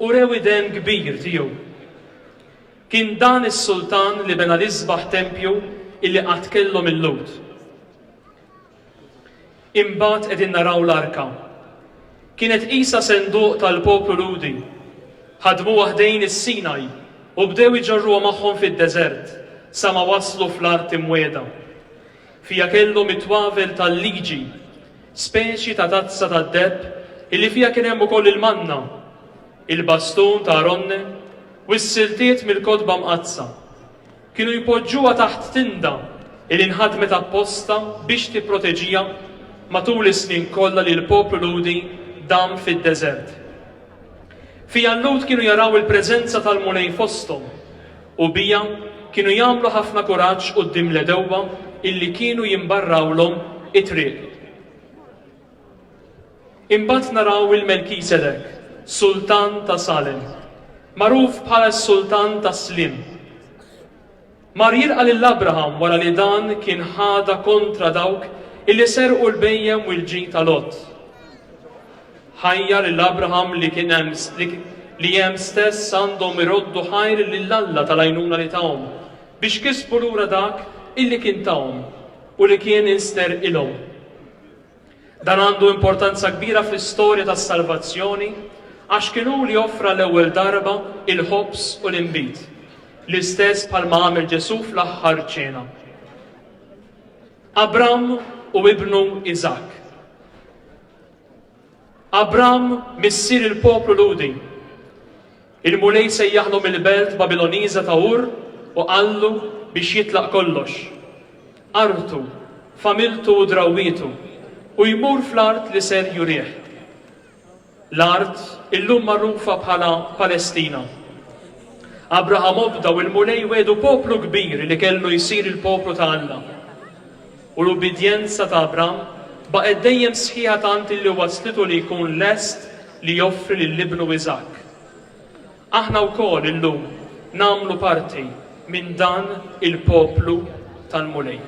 urew id-den kbir tiegħu. Kien dan is-sultan li bena l-isbaħ tempju illi qatt kellhom il-Lhud. Imbagħad qegħdin naraw l-arka. Kienet qisha senduq tal-poplu Lhudi. Ħadmuha ħdejn is-Sinaj u bdew iġorruha magħhom fid-deżert sa ma waslu fl-art imwiegħda. Fiha kellhom it-twavel tal-liġi, speċi ta' tazza tad-deheb illi fiha kien hemm ukoll il-manna, il-bastun ta' Aronne u s-siltiet mill-Kotba Mqaddsa. Kienu jpoġġuha taħt tinda li nħadmet apposta biex tipproteġiha matul is-snin kollha li l-poplu Lhudi dam fid-deżert. Fiha l-Lhud kienu jaraw il-preżenza tal-Mulej fosthom u biha kienu jagħmlu ħafna kuraġġ quddiem l-għedewwa illi kienu jimbarrawlhom it-triq. Imbagħad naraw 'il Melkisedek, sultan ta' Salem, magħruf bħala s-sultan tas-sliem. Mar jilqa' lil Abraham wara li dan kien ħadha kontra dawk illi serqu l-bhejjem u l-ġid ta' Lot. Ħajjar lil Abraham li kien hemm li hemm stess għandhom iroddu ħajr lil Alla tal-għajnuna li tahom biex kisbu lura dak illi kien tahom u li kien insterqilhom. Dan għandu importanza kbira fl-istorja tas-salvazzjoni għax kien hu li offra l-ewwel darba il-ħobż u l-inbid, l-istess bħalma għamel Ġesù fl-aħħar ċena. Abram u ibnu Iżakk. Abram missier il-poplu Lhudi. Il-Mulej sejjaħlu mill-belt Babiloniża ta' Ur u qallu biex jitlaq kollox, artu, familtu u drawwietu, u jmur fl-art li ser jurih. L-art illum magħrufa bħala Palestina. Abraham obda u l-Mulej wiegħdu poplu kbir li kellu jsir il-poplu ta' Alla. U l-ubbidjenza ta' Abram baqgħet dejjem sħiħa tant illi wasslitu li jkun lest li joffri lil ibnu Iżakk. Aħna wkoll illum nagħmlu parti minn dan il-poplu tal-Mulej.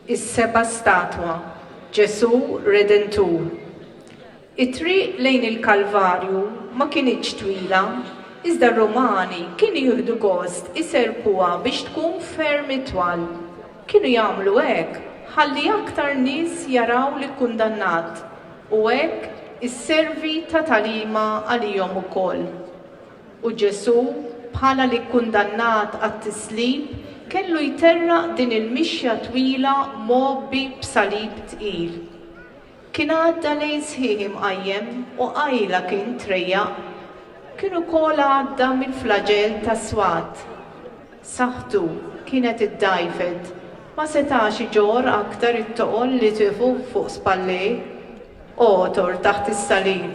Is-seba' statwa, Ġesù Redentur. It-triq lejn il-Kalvarju ma kinitx twila, iżda r-Rumani kienu jieħdu gost iserrpuha biex tkun ferm itwal. Kienu jagħmlu hekk ħalli aktar nies jaraw l-ikkundannat u hekk isservi ta' tagħlima għalihom ukoll. U Ġesù, bħala l-ikkundannat għat-tislib, kellu jterraq din il-mixja twila mgħobbi b'salib tqil. Kien għadda lejl sħiħ imqajjem u qajla kien trejjaq. Kien ukoll għadda mill-flaġell tas-swat. Saħħtu kienet iddgħajfet, ma setax iġorr aktar it-toqol li tiefu fuq spallejh. Għotor taħt is-salib,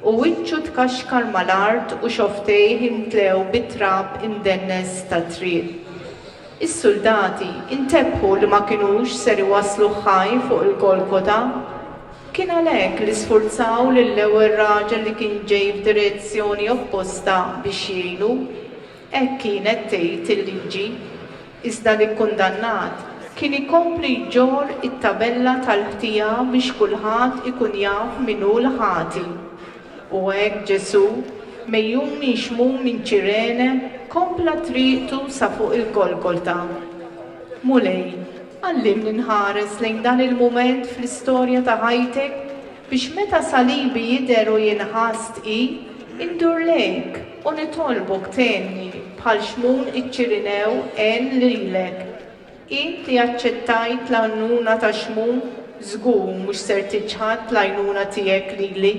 u wiċċu tkaxkar mal-art u xofftejh imtlew bit-trab imdennes tat-triq. Is-suldati ntebħu li ma kinux ser iwassluh ħaj fuq il-Golgota. Kien għalhekk li sfurzaw lill-ewwel raġel li kien ġej f'direzzjoni opposta biex jgħinu. Hekk kienet tgħid il-liġi. Iżda l-ikkundannat kien ikompli jġorr it-tabella tal-ħtija biex kulħadd ikun jaf min hu l-ħati. U hekk Ġesù, megħjun minn Xmun minn Ċirene, kompla triqtu sa fuq il-Golgolta. Mulej, għallimni nħares lejn dan il-mument fl-istorja ta' ħajtek biex meta salibi jidher u jinħass tqil, indur lejk u nitolbok tgħinni bħal Xmun iċ-Ċirinew għen lilek. Int li aċċettajt l-għajnuna ta' Xmun, żgur mhux ser tiċħad l-għajnuna tiegħek lili.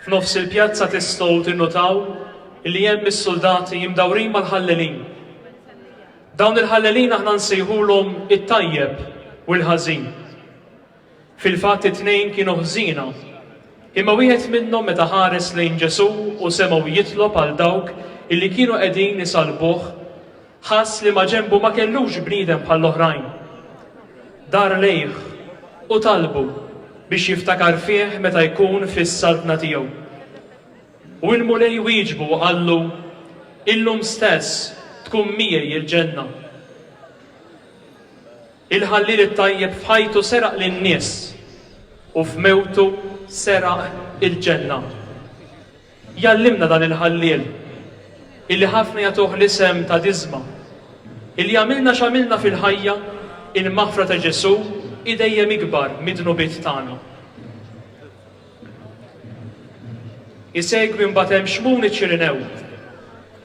F'nofs il-pjazza tistgħu tinnutaw li hemm is-suldati imdawrin mal-ħallelin. Dawn il-ħallelin aħna nsejħulhom it-tajjeb u l-ħażin. Fil-fatt it-tnejn kienu ħżiena. Imma wieħed minnhom meta ħares lejn Ġesù u semgħu jitlob għal dawk illi kienu qegħdin isallbuh, ħass li maġenbu ma kellux bniedem bħall-oħrajn. Dar lejh u talbu biex jiftakar fih meta jkun fis-saltna tiegħu. U l-Mulej wieġbu u qallu, Illum stess tkun miegħi l-ġenna. Il-ħalliel it-tajjeb f'ħajtu seraq lin-nies u f'mewtu seraq il-ġenna. Jgħallimna dan il-ħalliel, illi ħafna jagħtuh l-isem ta' Diżma, illi għamilna x'għamilna fil-ħajja, il-maħfra ta' Ġesù hi dejjem ikbar mid-dnubiet tagħna. Isegwi mbagħad hemm Xmun iċ-Ċirinew.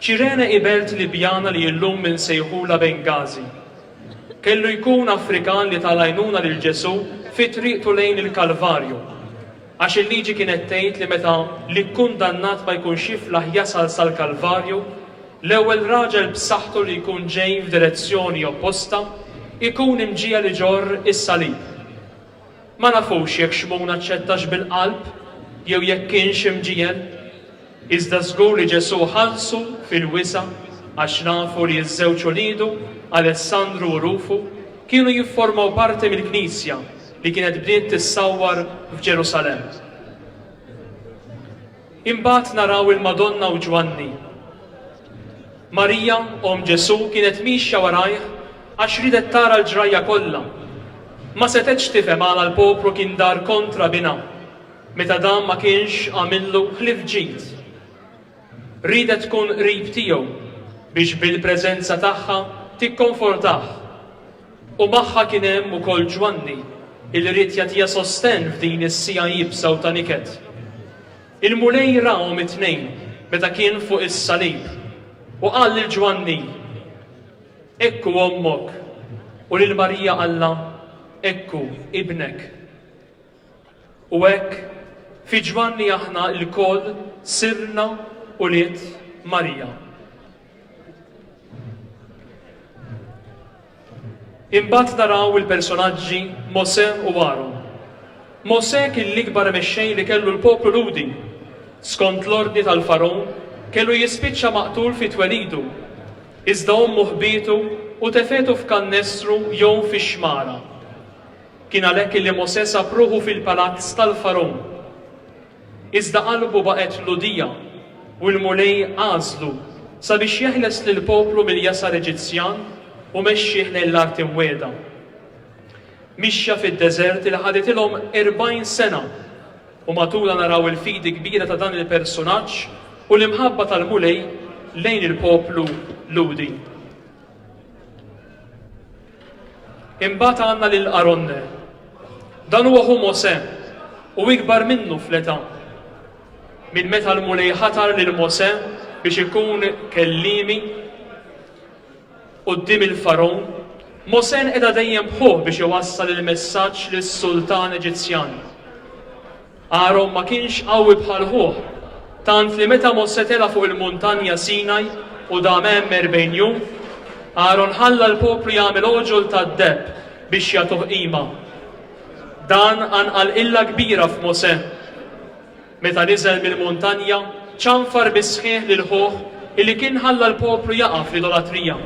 Ċirene hi belt Libjana li illum insejħulha Bengażi. Kellu jkun Afrikan li ta l-għajnuna lil Ġesù fi triqtu lejn il-Kalvarju. Għax il-liġi kienet tgħid li meta l-ikkundannat ma jkunx jiflaħ jasal sal-Kalvarju, l-ewwel raġel b'saħħtu li jkun ġej f'direzzjoni opposta jkun imġiegħel iġorr is-salib. Ma nafux jekk Xmun aċċettax bil-qalb jew jekk kienx imġiegħel. Iżda żgur li Ġesù ħallsu fil-wisa' għax nafu li ż-żewġ uliedu, Alessandru u Rufu, kienu jifformaw parti mill-Knisja li kienet bdiet tissawwar f'Ġerusalemm. Imbagħad naraw il-Madonna u Ġwanni. Marija, omm Ġesù, kienet miexja warajh għax riedet tara l-ġrajja kollha. Ma setgħetx tifhem għala l-poplu kien dar kontra binha, meta dan ma kienx għamillu ħlief ġid. Riedet tkun qrib tiegħu biex bil-preżenza tagħha tikkonfortah. U magħha kien hemm ukoll Ġwanni, illi ried jagħtiha sostenn f'din is-siegħa iebsa u ta' niket. Il-Mulej rahom it-tnejn meta kien fuq is-salib u qal lil Ġwanni, Ekku ommok, u lil Marija qallha, Ekku ibnek. U hekk, fi Ġwanni aħna lkoll sirna ulied Marija. Imbagħad naraw il-personaġġi Mosè u Aron. Mosè kien l-ikbar mexxej li kellu l-poplu Lhudi. Skont l-ordni tal-Fargħun, kellu jispiċċa maqtul fi twelidu. Iżda ommu ħbietu u tefgħetu f'kannestru jew fix-xmara. Kien għalhekk illi Mosè sab ruħu fil-palazz tal-Fargħun. Iżda qalbu baqgħet Lhudija, u l-Mulej għażlu sabiex jeħles lill-poplu mill-jasar Eġizzjan u mexxieh lejn l-art imwiegħda. Mixja fid-deżert li ħaditilhom 40 sena, u matulha naraw il-fidi kbira ta' dan il-persunaġġ u l-imħabba tal-Mulej lejn il-poplu Lhudi. Imbagħad għandna lil Aronne. Dan huwa ħu Mosè u ikbar minnu fl-età. Minn meta l-Mulej ħatar lil Mosè biex ikun kelliemi quddiem il-Fargħun, Mosè nqeda dejjem b'ħuh biex iwassal il-messaġġ lis-sultan Eġizzjan. Aron ma kienx qawwi bħal ħuh, tant li meta Mosè tela' fuq il-muntanja Sinaj u dam hemm 40 jum, Aron ħalla l-poplu jagħmel għoġol tad-deheb biex jagħtuh qima. Dan qanqal qilla kbira f'Mosè. Meta niżel mill-muntanja, ċanfar bis-sħiħ lil ħuh illi kien ħalla l-poplu jaqa' fl-idolatrija,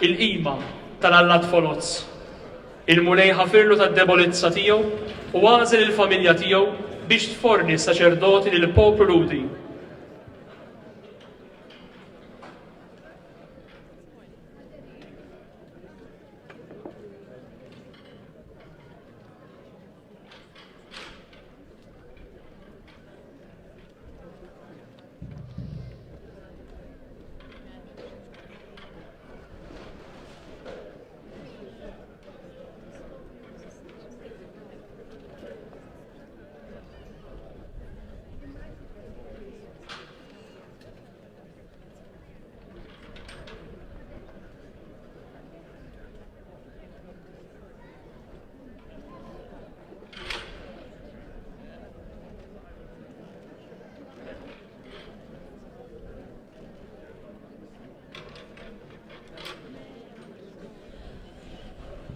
il-qima tal-allat foloz. Il-Mulej ħafirlu tad-debolezza tiegħu u għażel il-familja tiegħu biex tforni s-saċerdoti lill-poplu Lhudi.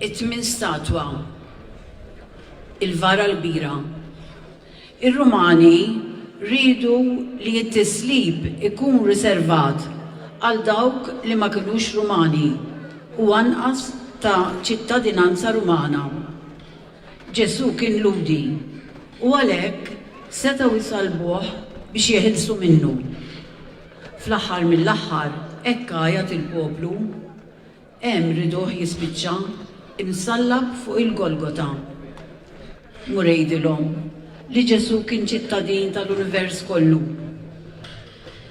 It-tmien statwa, il-vara l-kbira. Ir-Rumani riedu li t-tislib ikun riservat għal dawk li ma kinux Rumani u anqas ta' ċittadinanza Rumana. Ġesù kien Lhudi u għalhekk setgħu jsallbuh biex jeħilsu minnu. Fl-aħħar mill-aħħar hekk għajat il-poplu. Hemm riduh jispiċċa, imsallab fuq il-Golgota. Mur għidilhom li Ġesù kien ċittadin tal-univers kollu.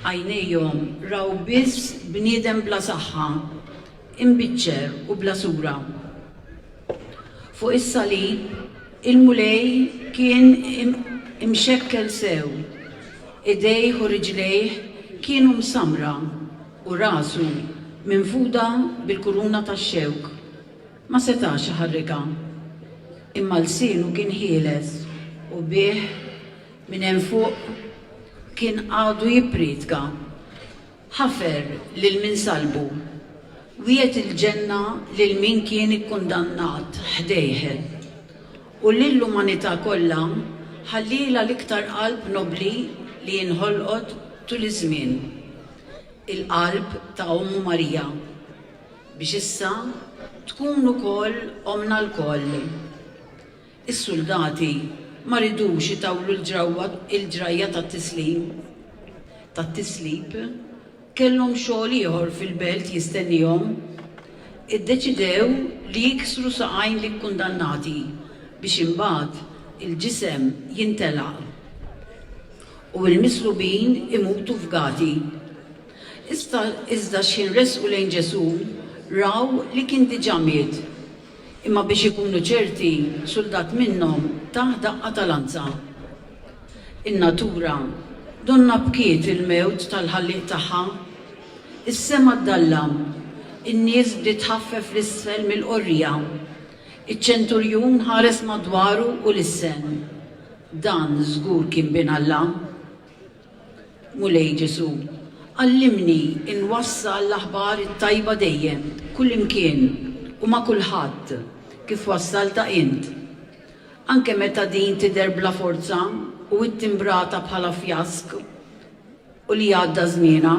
Għajnejhom raw biss bniedem bla saħħa, imbiċċer u bla sura. Fuq is-salib, il-Mulej kien imxekkel sew, idejh u riġlejh kienu msammra u rasu minfuda bil-kuruna tax-xewk. Ma setax iħarrikha. Imma lsienu kien ħieles u bih minn hemm fuq kien għadu jippriedka. Ħafer lil min sallbu. Wiegħed il-ġenna lil min kien ikkundannat ħdejh. U lill-umanità kollha ħallielha l-iktar qalb nobbli li inħolqot tul iż-żmien, il-qalb ta' Ommu Marija, biex issa tkun ukoll Ommna lkoll. Is-suldati ma ridux itawlu l-ġrawwa il-ġrajja tat-tislim tat-tislib. Kellhom xogħol ieħor fil-belt jistennihom. Iddeċidew li jiksru saqajn l-ikkundannati biex imbagħad il-ġisem jintelaq u l-mislubin imutu fgati. Iżda iżda x'ħin resqu lejn Ġesù raw li kien diġà miet. Imma biex ikunu ċerti, suldat minnhom tah daqqa ta' lanza. In-natura donnha bkiet il-mewt tal-Ħallieq tagħha. Is-sema ddallam, in-nies bdiet tħaffef 'l isfel mill-qorriegħa. Iċ-ċenturjun ħares madwaru u lissen, Dan żgur kien Bin Alla. Mulej Ġesù, għallimni nwassal l-aħbar it-tajba dejjem, kullimkien u ma' kulħadd, kif wassaltha int. Anke meta din tidher bla forza u ittimbrata bħala fjask u li għadda żmienha,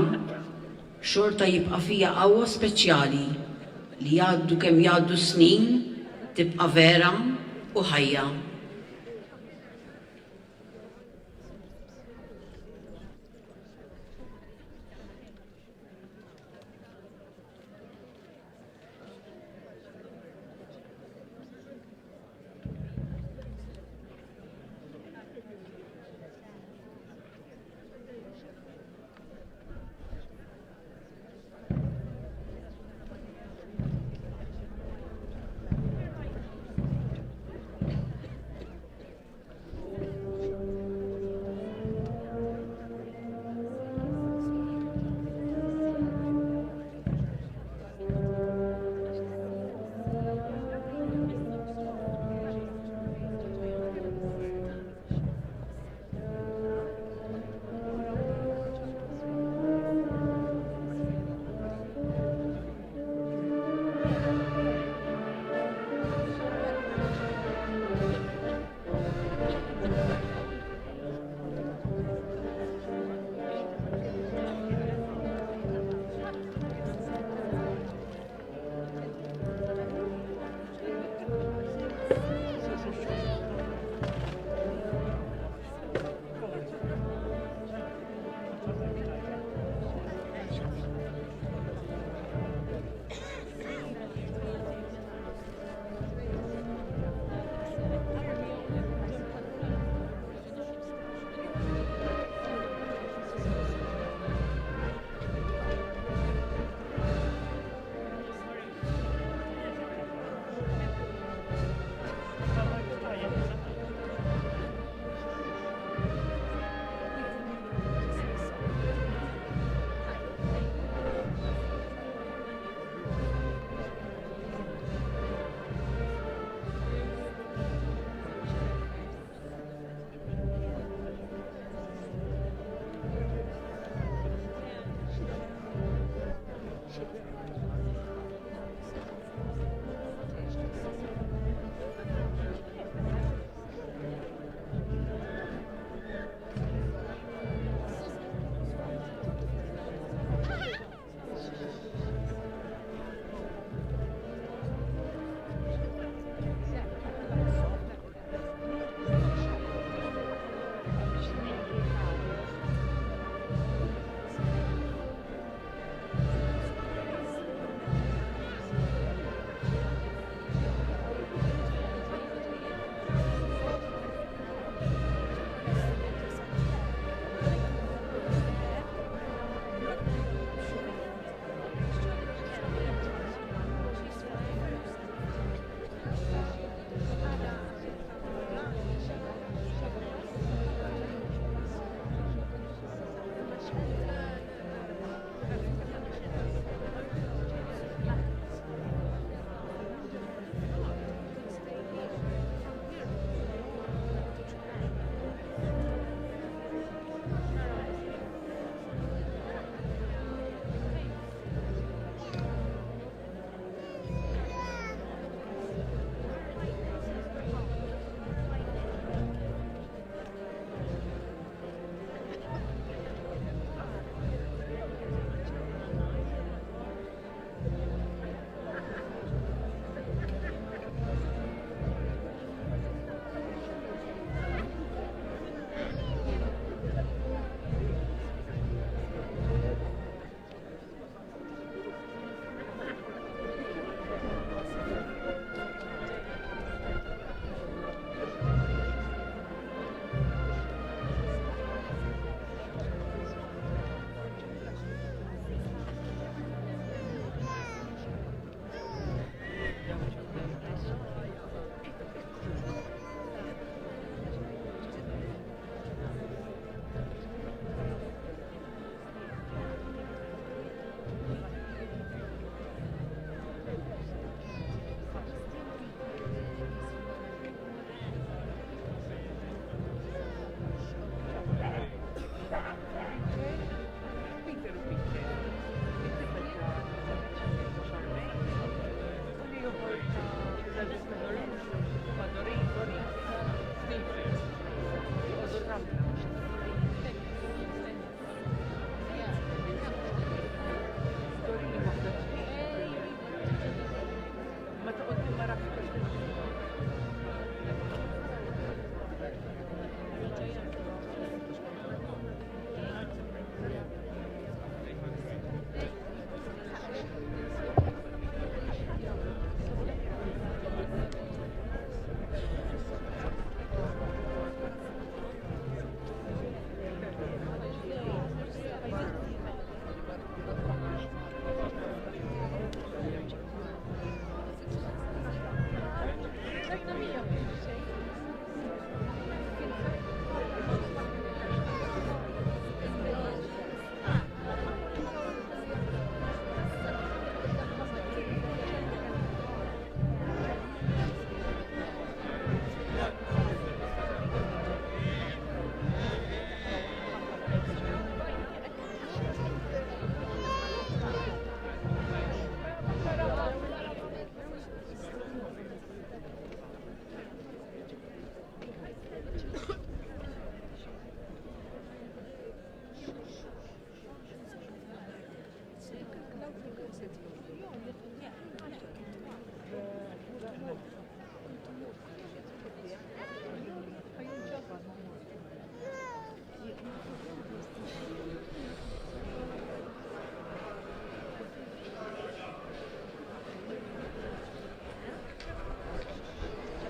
xorta jibqa' fiha qawwa speċjali li jgħaddu kemm jgħaddu s-snin tibqa' vera u ħajja.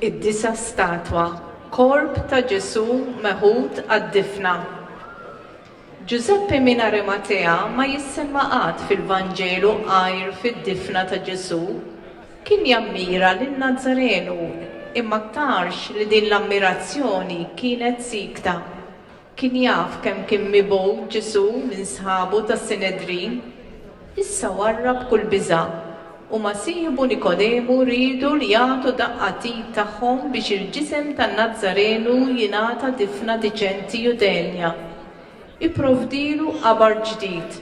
Id-disa' statwa, Korp ta' Ġesù meħud għad-difna. Ġużeppi minn Arimatea ma jissemma qatt fil-Vanġelu għajr fid-difna ta' Ġesù. Kien jammira lin-Nazzarenu, imma aktarx li din l-ammirazzjoni kienet siekta. Kien jaf kemm kien mibgħud Ġesù minn sħabu tas-Sinedrin. Issa warrab kull biża', u ma' sieħbu Nikodemu riedu li jagħtu daqqa t'id tagħhom biex il-ġisem tan-Nazzarenu jingħata difna diċenti u denja. Ipprovdielu qabar ġdid.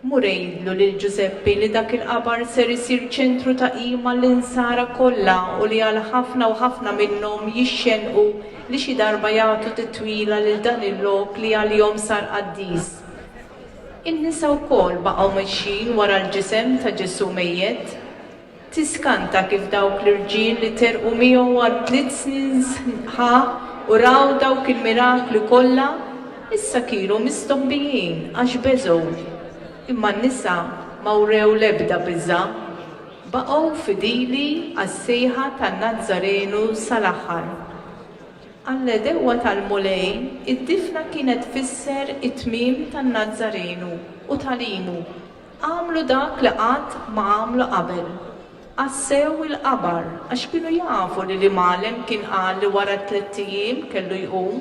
Mur għidlu lil Ġużeppi li dak il-qabar ser isir ċentru ta' qima għall-Insara kollha u li għal ħafna u ħafna minnhom jixxennqu li xi darba jagħtu titwila lil dan il-lok li għalihom sar qaddis. In-nisa wkoll baqgħu mexjin wara l-ġisem ta' Ġesù mejjet. Tiskanta kif dawk l-irġiel li terrqu miegħu għal tliet snin sħaħ u raw dawk il-mirakli kollha, issa kienu mistoħbijin għax beżgħu. Imma n-nisa ma wrew l-ebda biża'. Baqgħu fidili għas-sejħa tan-Nazzarenu sal-aħħar. Għall-għedewwa tal-Mulej, id-difna kienet tfisser it-tmiem tan-Nazzarenu u tagħlimu. Għamlu dak li qatt ma għamlu qabel. Għassew il-qabar għax kienu jafu li l-Imgħallem kien qal li wara tlett ijiem kellu jqum.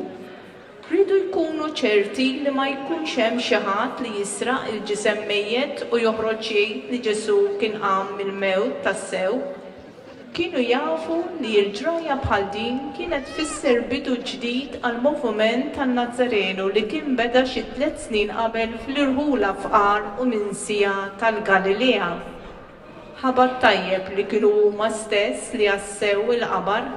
Riedu jkunu ċerti li ma jkunx hemm xi ħadd li jisraq il-ġisem mejjet u joħroġ jgħid li Ġesù kien qam mill-mewt tassew. Kienu jafu li l-ġrajja bħal din kienet tfisser bidu ġdid għall-moviment tan-Nazzarenu li kien beda xi tlett snin qabel fl-irħula fqar u minsija tal-Galilea. Ħabat tajjeb li kienu huma stess li għassew il-qabar.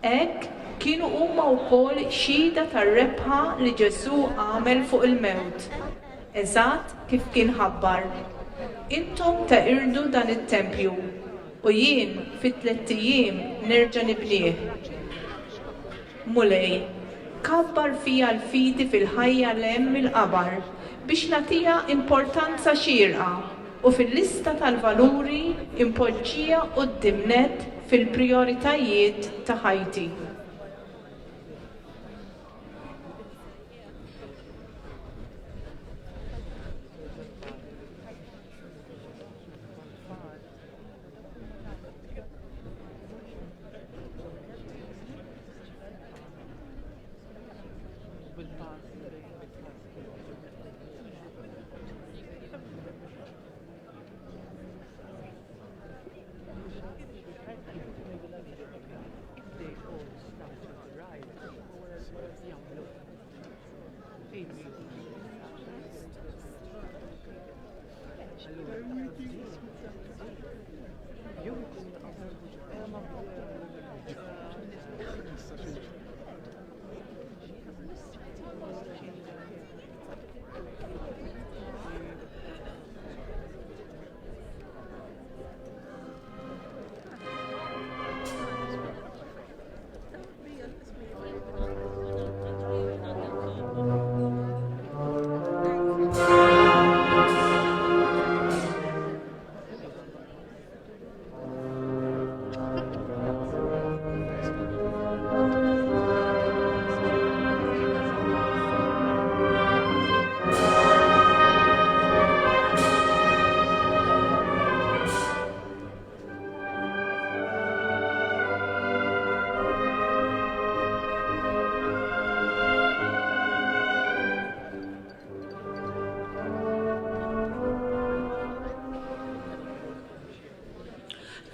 Hekk, kienu huma wkoll xhieda tar-rebħa li Ġesù għamel fuq il-mewt. Eżatt kif kien ħabbar, Intom teqirdu dan it-tempju, u jien fi tlett ijiem nerġa' nibnih. Mulej, kabbar fija l-fidi fil-ħajja 'l hemm mill-qabar biex nagħtiha importanza xierqa u fil-lista tal-valuri npoġġiha quddiem nett fil-prijoritajiet ta' ħajti.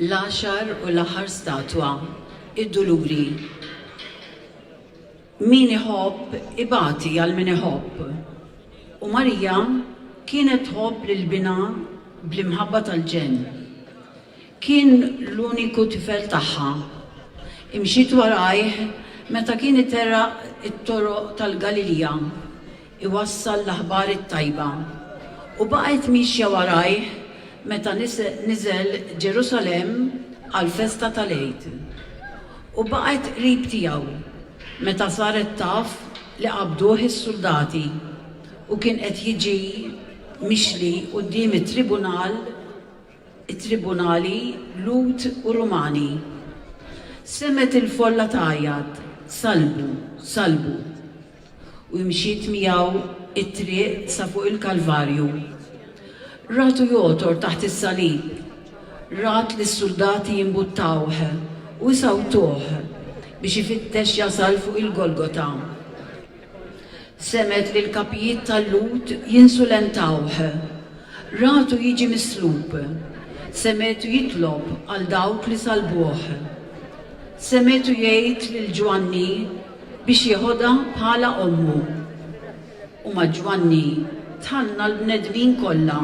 L-għaxar u l-aħħar statwa, id-Duluri. Min iħobb ibati għal min iħobb. U Marija kienet tħobb lil binha bl-imħabba tal-ġenn. Kien l-uniku tifel tagħha. Imxiet warajh meta kien iterraq it-toroq tal-Galilija iwassal l-aħbar it-tajba, u baqgħet miexja warajh meta niżel Ġerusalemm għall-festa tal-Għid. U baqgħet qrib tiegħu meta saret taf li qabduh is-suldati u kien qed jiġi mixli quddiem it-tribunal it-tribunali Lhud u Rumani. Semgħet il-folla tgħajjat, Sallbu! Sallbu! U mxiet miegħu t-triq sa fuq il-Kalvarju. Ratu jogħtor taħt is-salib. Rat lis-suldati jimbuttawh u jsawtuh biex ifittex jasal fuq il-Golgota. Semgħet lill-kapijiet tal-Lhud jinsulentawh. Ratu jiġi mislub. Semgħetu jitlob għal dawk li sallbuh. Semgħetu jgħid lil Ġwanni biex jeħodha bħala ommu. U ma' Ġwanni dħalna l-bnedmin kollha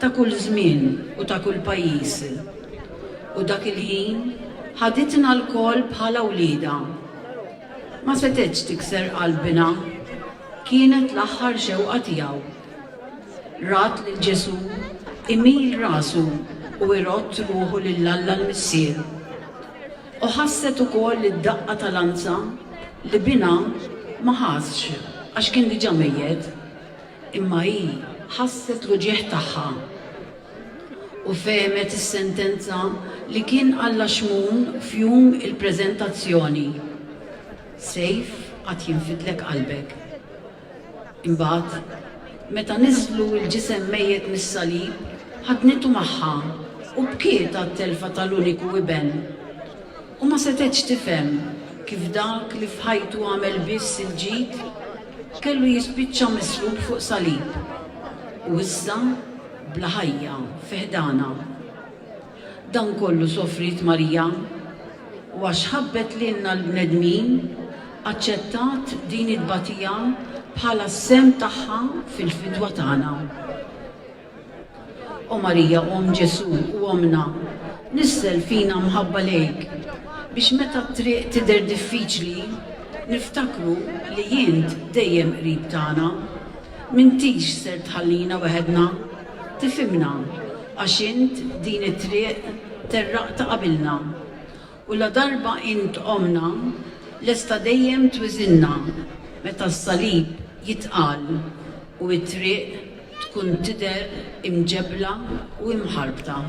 ta' kull żmien u ta' kull pajjiż. U dak il-ħin ħaditna lkoll bħala wliedha. Ma setgħetx tikser qalb binha. Kienet l-aħħar xewqa tiegħu. Rat lil Ġesù imil rasu u jrodd ruħu lil Alla l-Missier. U ħasset ukoll id-daqqa ta' lanza li binha ma ħassx għax kien diġà mejjet, imma hi ħasset l-uġigħ tagħha. U fehmet is-sentenza li kien qallha Xmun f'jum il-preżentazzjoni, Sejf għad jinfidlek qalbek. Imbagħad, meta niżżlu l-ġisem mejjet mis-salib, ħadnitu magħha u bkiet għat-telfa tal-uniku iben. U ma setgħetx tifhem kif dak li f'ħajtu għamel biss il-ġid kellu jispiċċa mislub fuq salib. U issa bla ħajja fi ħdanha. Dan kollu sofriet Marija, u għax ħabbet lilna l-bnedmin, aċċettat din it-tbatija bħala s-sehem tagħha fil-fidwa tagħna. O Marija, Omm Ġesù u Ommna, nissel fina mħabba lejk, biex meta t-triq tidher diffiċli, niftakru li int dejjem qrib tagħna. M'intix ser tħallina weħedna. Tifhimna, għax int din it-triq terraqtha qabilna. U ladarba int ommna, lesta dejjem twiżinna meta s-salib jitqal u t-triq tkun tidher imġebbla u imħarbta.